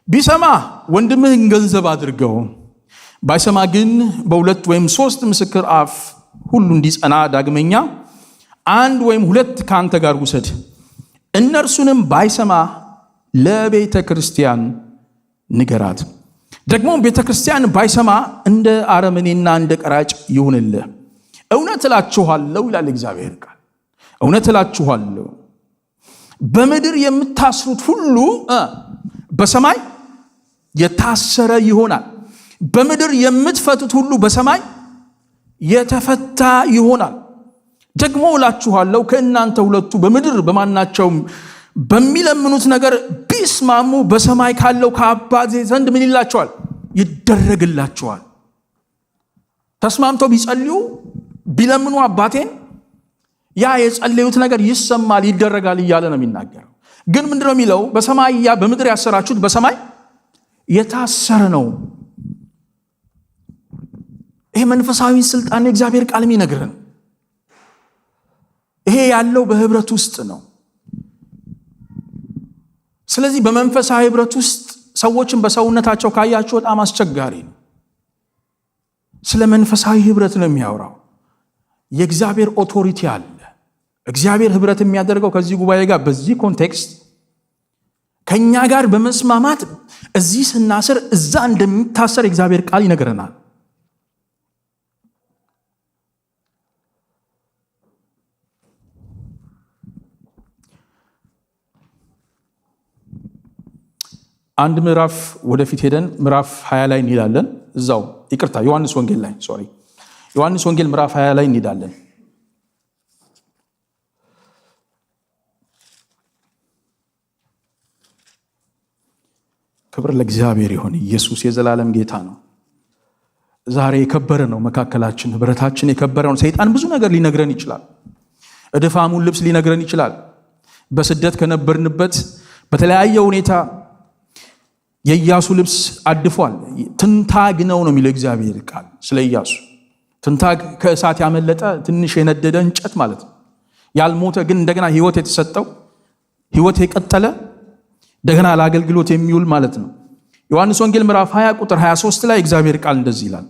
S1: ቢሰማ ወንድምህን ገንዘብ አድርገው። ባይሰማ ግን በሁለት ወይም ሶስት ምስክር አፍ ሁሉ እንዲጸና ዳግመኛ አንድ ወይም ሁለት ከአንተ ጋር ውሰድ። እነርሱንም ባይሰማ ለቤተ ክርስቲያን ንገራት። ደግሞ ቤተ ክርስቲያን ባይሰማ እንደ አረመኔና እንደ ቀራጭ ይሁንልህ። እውነት እላችኋለሁ ይላል እግዚአብሔር ቃል፣ እውነት እላችኋለሁ፣ በምድር የምታስሩት ሁሉ በሰማይ የታሰረ ይሆናል። በምድር የምትፈቱት ሁሉ በሰማይ የተፈታ ይሆናል። ደግሞ እላችኋለሁ፣ ከእናንተ ሁለቱ በምድር በማናቸውም በሚለምኑት ነገር ቢስማሙ በሰማይ ካለው ከአባቴ ዘንድ ምን ይላቸዋል? ይደረግላቸዋል። ተስማምተው ቢጸልዩ፣ ቢለምኑ አባቴን፣ ያ የጸለዩት ነገር ይሰማል፣ ይደረጋል እያለ ነው የሚናገረው። ግን ምንድነው የሚለው? በሰማይ በምድር ያሰራችሁት በሰማይ የታሰረ ነው። ይሄ መንፈሳዊ ስልጣን የእግዚአብሔር ቃል የሚነግረን ይሄ ያለው በህብረት ውስጥ ነው። ስለዚህ በመንፈሳዊ ህብረት ውስጥ ሰዎችን በሰውነታቸው ካያችሁ በጣም አስቸጋሪ ነው። ስለ መንፈሳዊ ህብረት ነው የሚያወራው። የእግዚአብሔር authority አለ። እግዚአብሔር ህብረት የሚያደርገው ከዚህ ጉባኤ ጋር በዚህ context ከኛ ጋር በመስማማት እዚህ ስናስር እዛ እንደሚታሰር የእግዚአብሔር ቃል ይነግረናል። አንድ ምዕራፍ ወደፊት ሄደን ምዕራፍ 20 ላይ እንሄዳለን። እዛው፣ ይቅርታ፣ ዮሐንስ ወንጌል ላይ፣ sorry፣ ዮሐንስ ወንጌል ምዕራፍ 20 ላይ እንሄዳለን። ክብር ለእግዚአብሔር ይሁን። ኢየሱስ የዘላለም ጌታ ነው። ዛሬ የከበረ ነው መካከላችን፣ ህብረታችን የከበረ ነው። ሰይጣን ብዙ ነገር ሊነግረን ይችላል። እድፋሙን ልብስ ሊነግረን ይችላል። በስደት ከነበርንበት በተለያየ ሁኔታ የኢያሱ ልብስ አድፏል። ትንታግ ነው ነው የሚለው እግዚአብሔር ቃል ስለ ኢያሱ። ትንታግ ከእሳት ያመለጠ ትንሽ የነደደ እንጨት ማለት ነው። ያልሞተ ግን እንደገና ህይወት የተሰጠው፣ ህይወት የቀጠለ፣ እንደገና ለአገልግሎት የሚውል ማለት ነው። ዮሐንስ ወንጌል ምዕራፍ 20 ቁጥር 23 ላይ እግዚአብሔር ቃል እንደዚህ ይላል።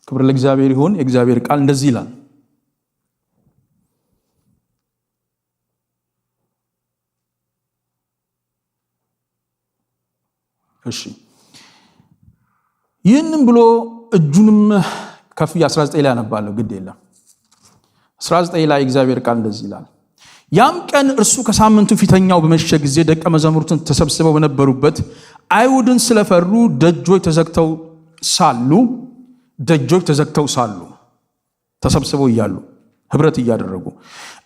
S1: ክብር ለእግዚአብሔር ይሁን። የእግዚአብሔር ቃል እንደዚህ ይላል። እሺ፣ ይህንም ብሎ እጁንም ከፍ 19 ላይ አነባለሁ፣ ግድ የለም። 19 ላይ እግዚአብሔር ቃል እንደዚህ ይላል። ያም ቀን እርሱ ከሳምንቱ ፊተኛው በመሸ ጊዜ ደቀ መዛሙርቱን ተሰብስበው በነበሩበት አይሁድን ስለፈሩ ደጆች ተዘግተው ሳሉ፣ ተሰብስበው እያሉ፣ ህብረት እያደረጉ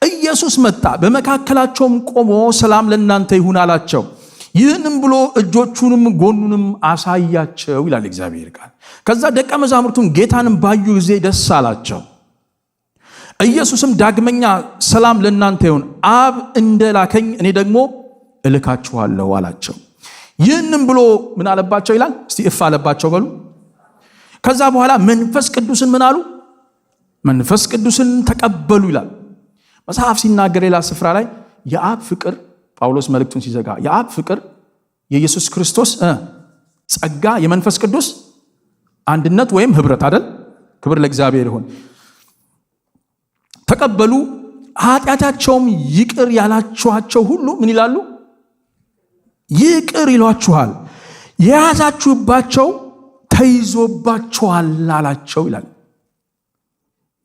S1: ኢየሱስ መጣ፣ በመካከላቸውም ቆሞ ሰላም ለእናንተ ይሁን አላቸው። ይህንም ብሎ እጆቹንም ጎኑንም አሳያቸው ይላል እግዚአብሔር ቃል። ከዛ ደቀ መዛሙርቱም ጌታንም ባዩ ጊዜ ደስ አላቸው። ኢየሱስም ዳግመኛ ሰላም ለእናንተ ይሁን፣ አብ እንደላከኝ እኔ ደግሞ እልካችኋለሁ አላቸው። ይህንም ብሎ ምን አለባቸው ይላል? እስቲ እፍ አለባቸው በሉ። ከዛ በኋላ መንፈስ ቅዱስን ምን አሉ? መንፈስ ቅዱስን ተቀበሉ ይላል። መጽሐፍ ሲናገር ሌላ ስፍራ ላይ የአብ ፍቅር፣ ጳውሎስ መልእክቱን ሲዘጋ፣ የአብ ፍቅር፣ የኢየሱስ ክርስቶስ ጸጋ፣ የመንፈስ ቅዱስ አንድነት ወይም ህብረት አይደል? ክብር ለእግዚአብሔር ይሁን። ተቀበሉ። ኃጢአታቸውም ይቅር ያላችኋቸው ሁሉ ምን ይላሉ? ይቅር ይሏችኋል። የያዛችሁባቸው ተይዞባችኋል አላቸው ይላል።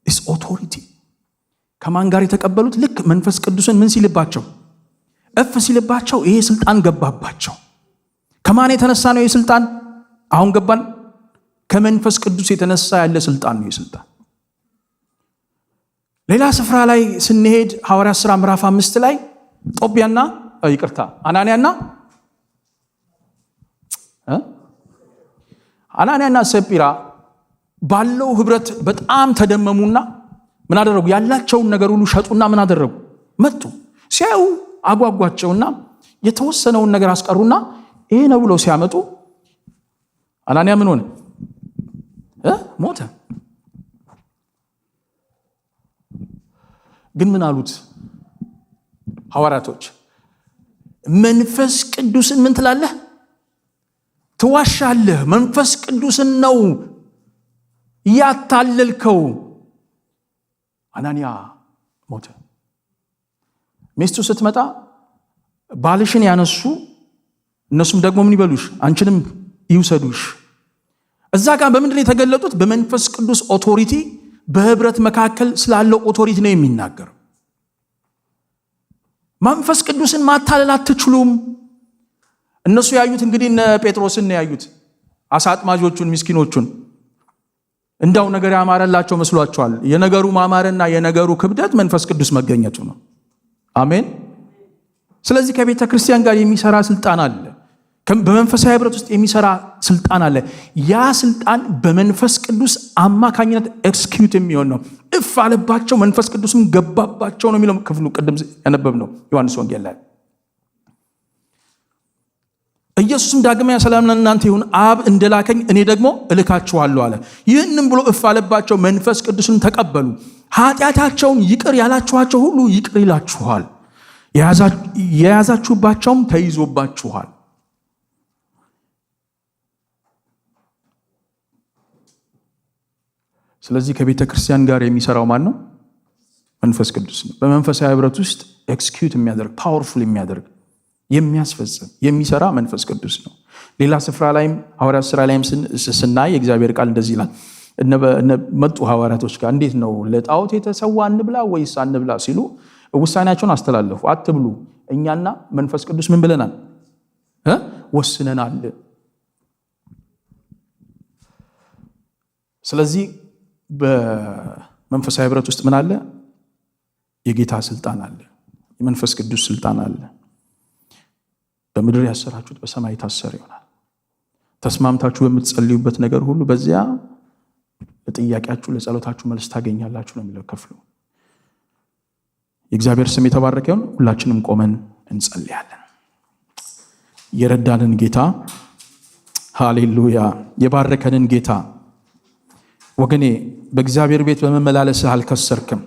S1: This authority ከማን ጋር የተቀበሉት? ልክ መንፈስ ቅዱስን ምን ሲልባቸው? እፍ ሲልባቸው ይሄ ስልጣን ገባባቸው። ከማን የተነሳ ነው ይሄ ስልጣን አሁን ገባን? ከመንፈስ ቅዱስ የተነሳ ያለ ስልጣን ነው ይሄ ስልጣን። ሌላ ስፍራ ላይ ስንሄድ ሐዋርያት ሥራ ምዕራፍ 5 ላይ ጦቢያና፣ ይቅርታ፣ አናንያና ሰጲራ ባለው ህብረት በጣም ተደመሙና ምን አደረጉ? ያላቸውን ነገር ሁሉ ሸጡና ምን አደረጉ? መጡ። ሲያዩ አጓጓቸውና የተወሰነውን ነገር አስቀሩና ይሄ ነው ብለው ሲያመጡ አናንያ ምን ሆነ? ሞተ። ግን ምን አሉት ሐዋርያቶች? መንፈስ ቅዱስን ምን ትላለህ? ትዋሻለህ። መንፈስ ቅዱስን ነው ያታለልከው። አናንያ ሞተ። ሚስቱ ስትመጣ ባልሽን ያነሱ እነሱም ደግሞ ምን ይበሉሽ? አንቺንም ይውሰዱሽ። እዛ ጋር በምንድን ነው የተገለጡት? በመንፈስ ቅዱስ authority፣ በህብረት መካከል ስላለው authority ነው የሚናገረው። መንፈስ ቅዱስን ማታለል አትችሉም። እነሱ ያዩት እንግዲህ እነ ጴጥሮስን ነው ያዩት፣ አሳ አጥማጆቹን፣ ምስኪኖቹን። እንዳው ነገር ያማረላቸው መስሏቸዋል። የነገሩ ማማርና የነገሩ ክብደት መንፈስ ቅዱስ መገኘቱ ነው። አሜን። ስለዚህ ከቤተ ክርስቲያን ጋር የሚሰራ ስልጣን አለ። በመንፈሳዊ ህብረት ውስጥ የሚሰራ ስልጣን አለ። ያ ስልጣን በመንፈስ ቅዱስ አማካኝነት execute የሚሆን ነው። እፍ አለባቸው፣ መንፈስ ቅዱስም ገባባቸው ነው የሚለው ክፍሉ፣ ቅድም ያነበብነው ዮሐንስ ወንጌል ላይ። ኢየሱስም ዳግመኛ ሰላም ለእናንተ ይሁን፣ አብ እንደላከኝ እኔ ደግሞ እልካችኋለሁ አለ። ይህንም ብሎ እፍ አለባቸው፣ መንፈስ ቅዱስን ተቀበሉ። ኃጢአታቸውን ይቅር ያላችኋቸው ሁሉ ይቅር ይላችኋል፣ የያዛችሁባቸውም ተይዞባችኋል። ስለዚህ ከቤተ ክርስቲያን ጋር የሚሰራው ማን ነው? መንፈስ ቅዱስ ነው። በመንፈሳዊ ህብረት ውስጥ execute የሚያደርግ፣ powerful የሚያደርግ፣ የሚያስፈጽም፣ የሚሰራ መንፈስ ቅዱስ ነው። ሌላ ስፍራ ላይም ሐዋርያት ስራ ላይም ስናይ የእግዚአብሔር ቃል እንደዚህ ይላል። መጡ ሐዋርያቶች ጋር፣ እንዴት ነው፣ ለጣዖት የተሰዋ እንብላ ወይስ አንብላ ሲሉ ውሳኔያቸውን አስተላለፉ። አትብሉ፣ እኛና መንፈስ ቅዱስ ምን ብለናል? ወስነናል። ስለዚህ በመንፈሳዊ ህብረት ውስጥ ምን አለ? የጌታ ስልጣን አለ። የመንፈስ ቅዱስ ስልጣን አለ። በምድር ያሰራችሁት በሰማይ የታሰረ ይሆናል። ተስማምታችሁ በምትጸልዩበት ነገር ሁሉ በዚያ ለጥያቄያችሁ፣ ለጸሎታችሁ መልስ ታገኛላችሁ ነው የሚለው ክፍሉ። የእግዚአብሔር ስም የተባረከ ይሁን። ሁላችንም ቆመን እንጸልያለን። የረዳንን ጌታ፣ ሃሌሉያ፣ የባረከንን ጌታ። ወገኔ፣ በእግዚአብሔር ቤት በመመላለስህ አልከሰርክም።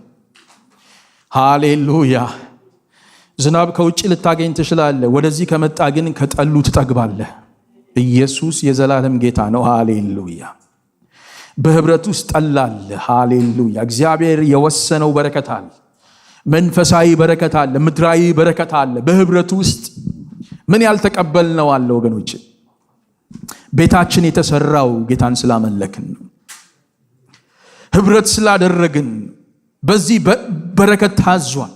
S1: ሃሌሉያ። ዝናብ ከውጭ ልታገኝ ትችላለህ። ወደዚህ ከመጣህ ግን ከጠሉ ትጠግባለህ። ኢየሱስ የዘላለም ጌታ ነው። ሃሌሉያ። በህብረት ውስጥ ጠል አለ። ሃሌሉያ። እግዚአብሔር የወሰነው በረከት አለ። መንፈሳዊ በረከት አለ። ምድራዊ በረከት አለ። በህብረቱ ውስጥ ምን ያልተቀበልነው አለ ወገኖች? ቤታችን የተሰራው ጌታን ስላመለክን ነው። ህብረት ስላደረግን በዚህ በረከት ታዟል።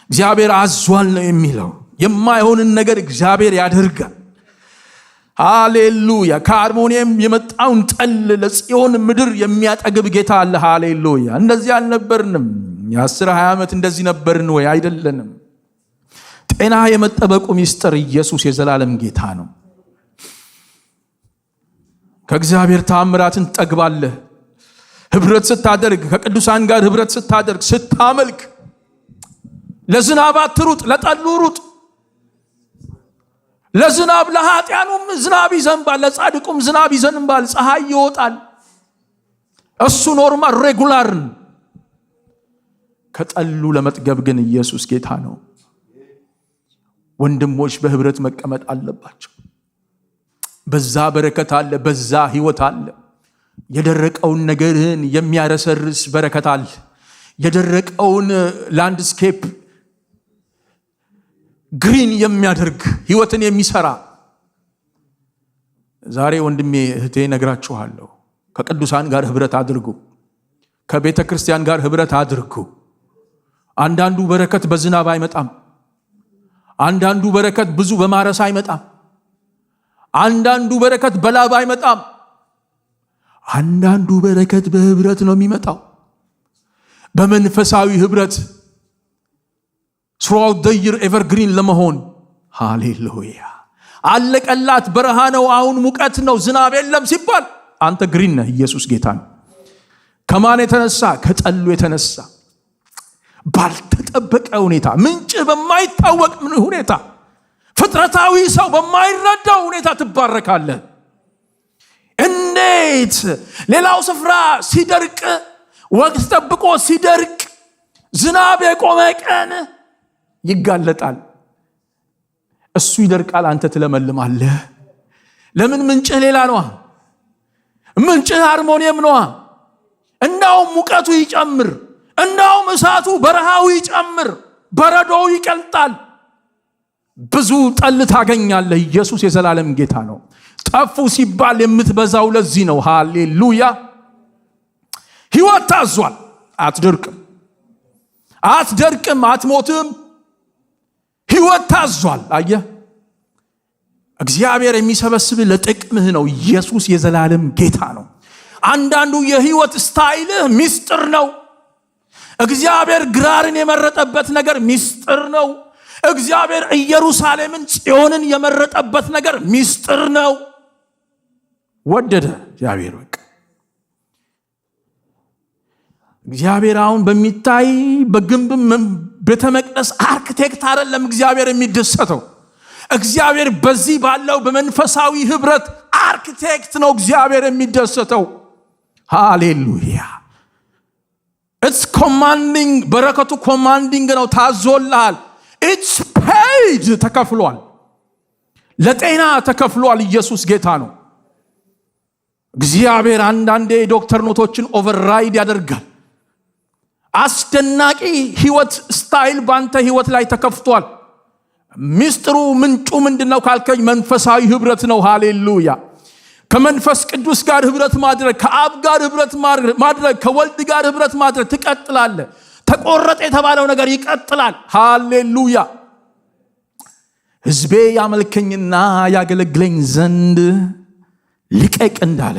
S1: እግዚአብሔር አዟል ነው የሚለው። የማይሆንን ነገር እግዚአብሔር ያደርጋል። ሃሌሉያ። ከአርሞንኤም የመጣውን ጠል ለጽዮን ምድር የሚያጠግብ ጌታ አለ። ሃሌሉያ። እንደዚህ አልነበርንም። የ10 20 ዓመት እንደዚህ ነበርን ወይ? አይደለንም። ጤና የመጠበቁ ሚስጥር ኢየሱስ የዘላለም ጌታ ነው። ከእግዚአብሔር ተአምራትን ትጠግባለህ። ህብረት ስታደርግ፣ ከቅዱሳን ጋር ህብረት ስታደርግ፣ ስታመልክ፣ ለዝናብ አትሩጥ፣ ለጠሉ ሩጥ። ለዝናብ ለኃጢያኑም ዝናብ ይዘንባል፣ ለጻድቁም ዝናብ ይዘንባል፣ ፀሐይ ይወጣል። እሱ normal regular። ከጠሉ ለመጥገብ ግን ኢየሱስ ጌታ ነው። ወንድሞች በህብረት መቀመጥ አለባቸው። በዛ በረከት አለ፣ በዛ ህይወት አለ። የደረቀውን ነገርህን የሚያረሰርስ በረከት አለ። የደረቀውን landscape green የሚያደርግ፣ ህይወትን የሚሰራ። ዛሬ ወንድሜ እህቴ ነግራችኋለሁ። ከቅዱሳን ጋር ህብረት አድርጉ። ከቤተ ክርስቲያን ጋር ህብረት አድርጉ። አንዳንዱ በረከት በዝናብ አይመጣም። አንዳንዱ በረከት ብዙ በማረስ አይመጣም። አንዳንዱ በረከት በላብ አይመጣም። አንዳንዱ በረከት በህብረት ነው የሚመጣው። በመንፈሳዊ ህብረት throughout the year evergreen ለመሆን። ሃሌሉያ። አለቀላት፣ በረሃ ነው፣ አሁን ሙቀት ነው፣ ዝናብ የለም ሲባል አንተ green ነህ። ኢየሱስ ጌታ ነው። ከማን የተነሳ? ከጠሉ የተነሳ። ባልተጠበቀ ሁኔታ፣ ምንጭ በማይታወቅ ሁኔታ፣ ፍጥረታዊ ሰው በማይረዳው ሁኔታ ትባረካለህ። እንዴት? ሌላው ስፍራ ሲደርቅ፣ ወቅት ጠብቆ ሲደርቅ፣ ዝናብ የቆመ ቀን ይጋለጣል። እሱ ይደርቃል፣ አንተ ትለመልማለህ። ለምን? ምንጭህ ሌላ ነዋ። ምንጭህ አርሞንኤም ነዋ። እንዳውም ሙቀቱ ይጨምር፣ እንዳውም እሳቱ በረሃው ይጨምር፣ በረዶው ይቀልጣል። ብዙ ጠል ታገኛለህ። ኢየሱስ የዘላለም ጌታ ነው። ጠፉ ሲባል የምትበዛው ለዚህ ነው። ሃሌሉያ። ሕይወት ታዟል። አትደርቅም፣ አትደርቅም፣ አትሞትም። ሕይወት ታዟል። አየህ፣ እግዚአብሔር የሚሰበስብህ ለጥቅምህ ነው። ኢየሱስ የዘላለም ጌታ ነው። አንዳንዱ የህይወት style ህ ሚስጥር ነው። እግዚአብሔር ግራርን የመረጠበት ነገር ሚስጥር ነው። እግዚአብሔር ኢየሩሳሌምን፣ ጽዮንን የመረጠበት ነገር ሚስጥር ነው። ወደደ እግዚአብሔር። በቃ እግዚአብሔር አሁን በሚታይ በግንብ ቤተ መቅደስ አርክቴክት አይደለም እግዚአብሔር የሚደሰተው። እግዚአብሔር በዚህ ባለው በመንፈሳዊ ህብረት አርክቴክት ነው እግዚአብሔር የሚደሰተው። ሃሌሉያ። It's commanding። በረከቱ commanding ነው፣ ታዞልሃል። It's paid፣ ተከፍሏል። ለጤና ተከፍሏል። ኢየሱስ ጌታ ነው። እግዚአብሔር አንዳንዴ የዶክተር note ኦችን override ያደርጋል። አስደናቂ ህይወት style በአንተ ህይወት ላይ ተከፍቷል። ሚስጥሩ ምንጩ ምንድን ነው ካልከኝ፣ መንፈሳዊ ህብረት ነው። ሃሌሉያ። ከመንፈስ ቅዱስ ጋር ህብረት ማድረግ፣ ከአብ ጋር ህብረት ማድረግ፣ ከወልድ ጋር ህብረት ማድረግ። ትቀጥላለህ። ተቆረጠ የተባለው ነገር ይቀጥላል። ሃሌሉያ። ህዝቤ ያመልከኝና ያገለግለኝ ዘንድ ልቀቅ እንዳለ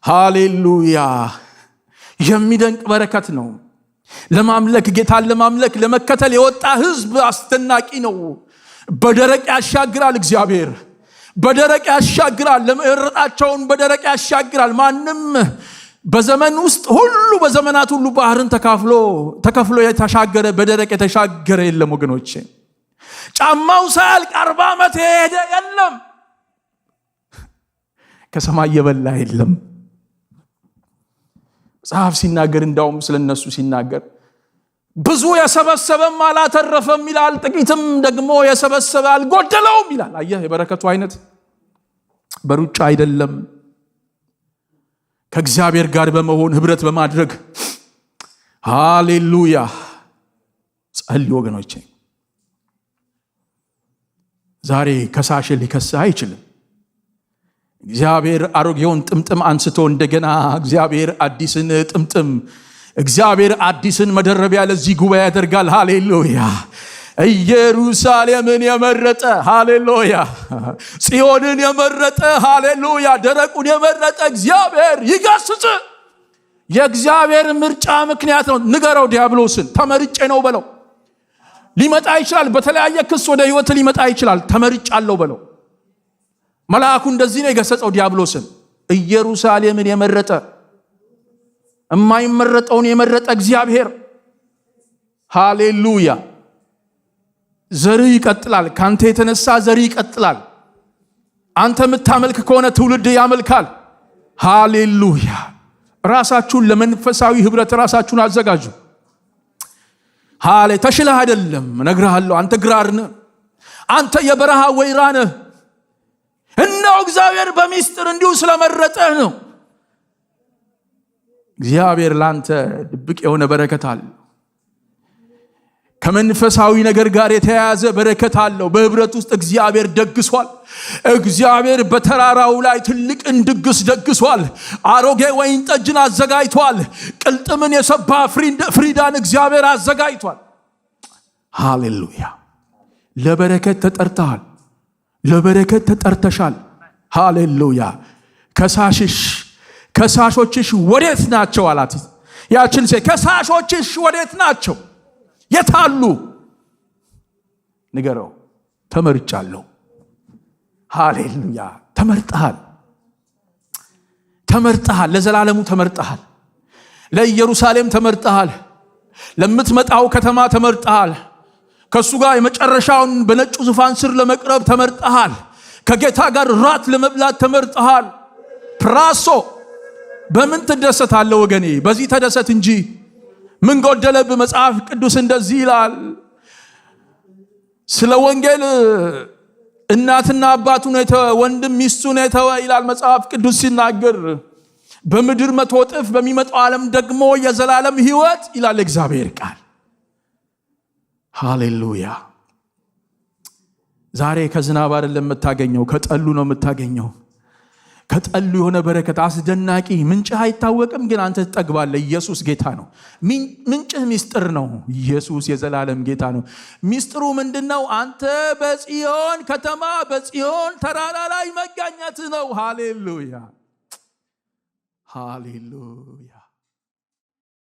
S1: ሃሌሉያ! የሚደንቅ በረከት ነው። ለማምለክ፣ ጌታን ለማምለክ፣ ለመከተል የወጣ ህዝብ አስደናቂ ነው። በደረቅ ያሻግራል እግዚአብሔር፣ በደረቅ ያሻግራል። ለመረጣቸውን በደረቅ ያሻግራል። ማንም በዘመን ውስጥ ሁሉ፣ በዘመናት ሁሉ ባህርን ተከፍሎ የተሻገረ፣ በደረቅ የተሻገረ የለም ወገኖቼ። ጫማው ሳያልቅ 40 ዓመት የሄደ የለም። ከሰማይ የበላ የለም። መጽሐፍ ሲናገር፣ እንዳውም ስለ እነሱ ሲናገር ብዙ የሰበሰበም አላተረፈም ይላል፣ ጥቂትም ደግሞ የሰበሰበ አልጎደለውም ይላል። አየህ፣ የበረከቱ አይነት በሩጫ አይደለም፣ ከእግዚአብሔር ጋር በመሆን፣ ህብረት በማድረግ። ሃሌሉያ! ጸልዩ ወገኖቼ። ዛሬ ከሳሽ ሊከስህ አይችልም። እግዚአብሔር አሮጌውን ጥምጥም አንስቶ እንደገና እግዚአብሔር አዲስን ጥምጥም፣ እግዚአብሔር አዲስን መደረቢያ ለዚህ ጉባኤ ያደርጋል። ሃሌሉያ! ኢየሩሳሌምን የመረጠ፣ ሃሌሉያ፣ ጽዮንን የመረጠ፣ ሃሌሉያ፣ ደረቁን የመረጠ እግዚአብሔር ይገስጽ። የእግዚአብሔር ምርጫ ምክንያት ነው። ንገረው ዲያብሎስን፣ ተመርጬ ነው በለው። ሊመጣ ይችላል። በተለያየ ክስ ወደ ህይወት ሊመጣ ይችላል። ተመርጫለሁ በለው። መልአኩ እንደዚህ ነው የገሰጸው ዲያብሎስን። ኢየሩሳሌምን የመረጠ፣ የማይመረጠውን የመረጠ እግዚአብሔር፣ ሃሌሉያ። ዘርህ ይቀጥላል። ካንተ የተነሳ ዘርህ ይቀጥላል። አንተ የምታመልክ ከሆነ ትውልድ ያመልካል። ሃሌሉያ። ራሳችሁን ለመንፈሳዊ ህብረት ራሳችሁን አዘጋጁ። ሃሌ ተሽለህ አይደለም፣ እነግርሃለሁ። አንተ ግራር ነህ። አንተ የበረሃ ወይራ ነህ። እነሆ እግዚአብሔር በሚስጥር እንዲሁ ስለመረጠህ ነው። እግዚአብሔር ላንተ ድብቅ የሆነ በረከት አለው። ከመንፈሳዊ ነገር ጋር የተያያዘ በረከት አለው። በህብረት ውስጥ እግዚአብሔር ደግሷል። እግዚአብሔር በተራራው ላይ ትልቅን ድግስ ደግሷል። አሮጌ ወይን ጠጅን አዘጋጅቷል። ቅልጥምን የሰባ ፍሪዳን እግዚአብሔር አዘጋጅቷል። ሃሌሉያ! ለበረከት ተጠርተሃል። ለበረከት ተጠርተሻል። ሃሌሉያ! ከሳሾችሽ ወዴት ናቸው አላት። ያችን ሴት ከሳሾችሽ ወዴት ናቸው? የታሉ? ንገረው። ተመርጫለሁ። ሃሌሉያ! ተመርጠሃል፣ ተመርጠሃል። ለዘላለሙ ተመርጠሃል። ለኢየሩሳሌም ተመርጠሃል። ለምትመጣው ከተማ ተመርጠሃል። ከእሱ ጋር የመጨረሻውን በነጩ ዙፋን ስር ለመቅረብ ተመርጠሃል። ከጌታ ጋር ራት ለመብላት ተመርጠሃል። ፕራሶ በምን ትደሰታለህ ወገኔ? በዚህ ተደሰት እንጂ ምን ጎደለብህ? መጽሐፍ ቅዱስ እንደዚህ ይላል። ስለ ወንጌል እናትና አባቱን የተወ፣ ወንድም ሚስቱን የተወ ይላል መጽሐፍ ቅዱስ ሲናገር፣ በምድር 100 እጥፍ፣ በሚመጣው ዓለም ደግሞ የዘላለም ሕይወት ይላል እግዚአብሔር ቃል። ሃሌሉያ። ዛሬ ከዝናብ አይደለም የምታገኘው፣ ከጠሉ ነው የምታገኘው። ከጠሉ የሆነ በረከት አስደናቂ። ምንጭህ አይታወቅም፣ ግን አንተ ትጠግባለህ። ኢየሱስ ጌታ ነው። ምንጭህ ሚስጥር ነው። ኢየሱስ የዘላለም ጌታ ነው። ሚስጥሩ ምንድን ነው? አንተ በጽዮን ከተማ፣ በጽዮን ተራራ ላይ መገኘት ነው። ሃሌሉያ፣ ሃሌሉያ።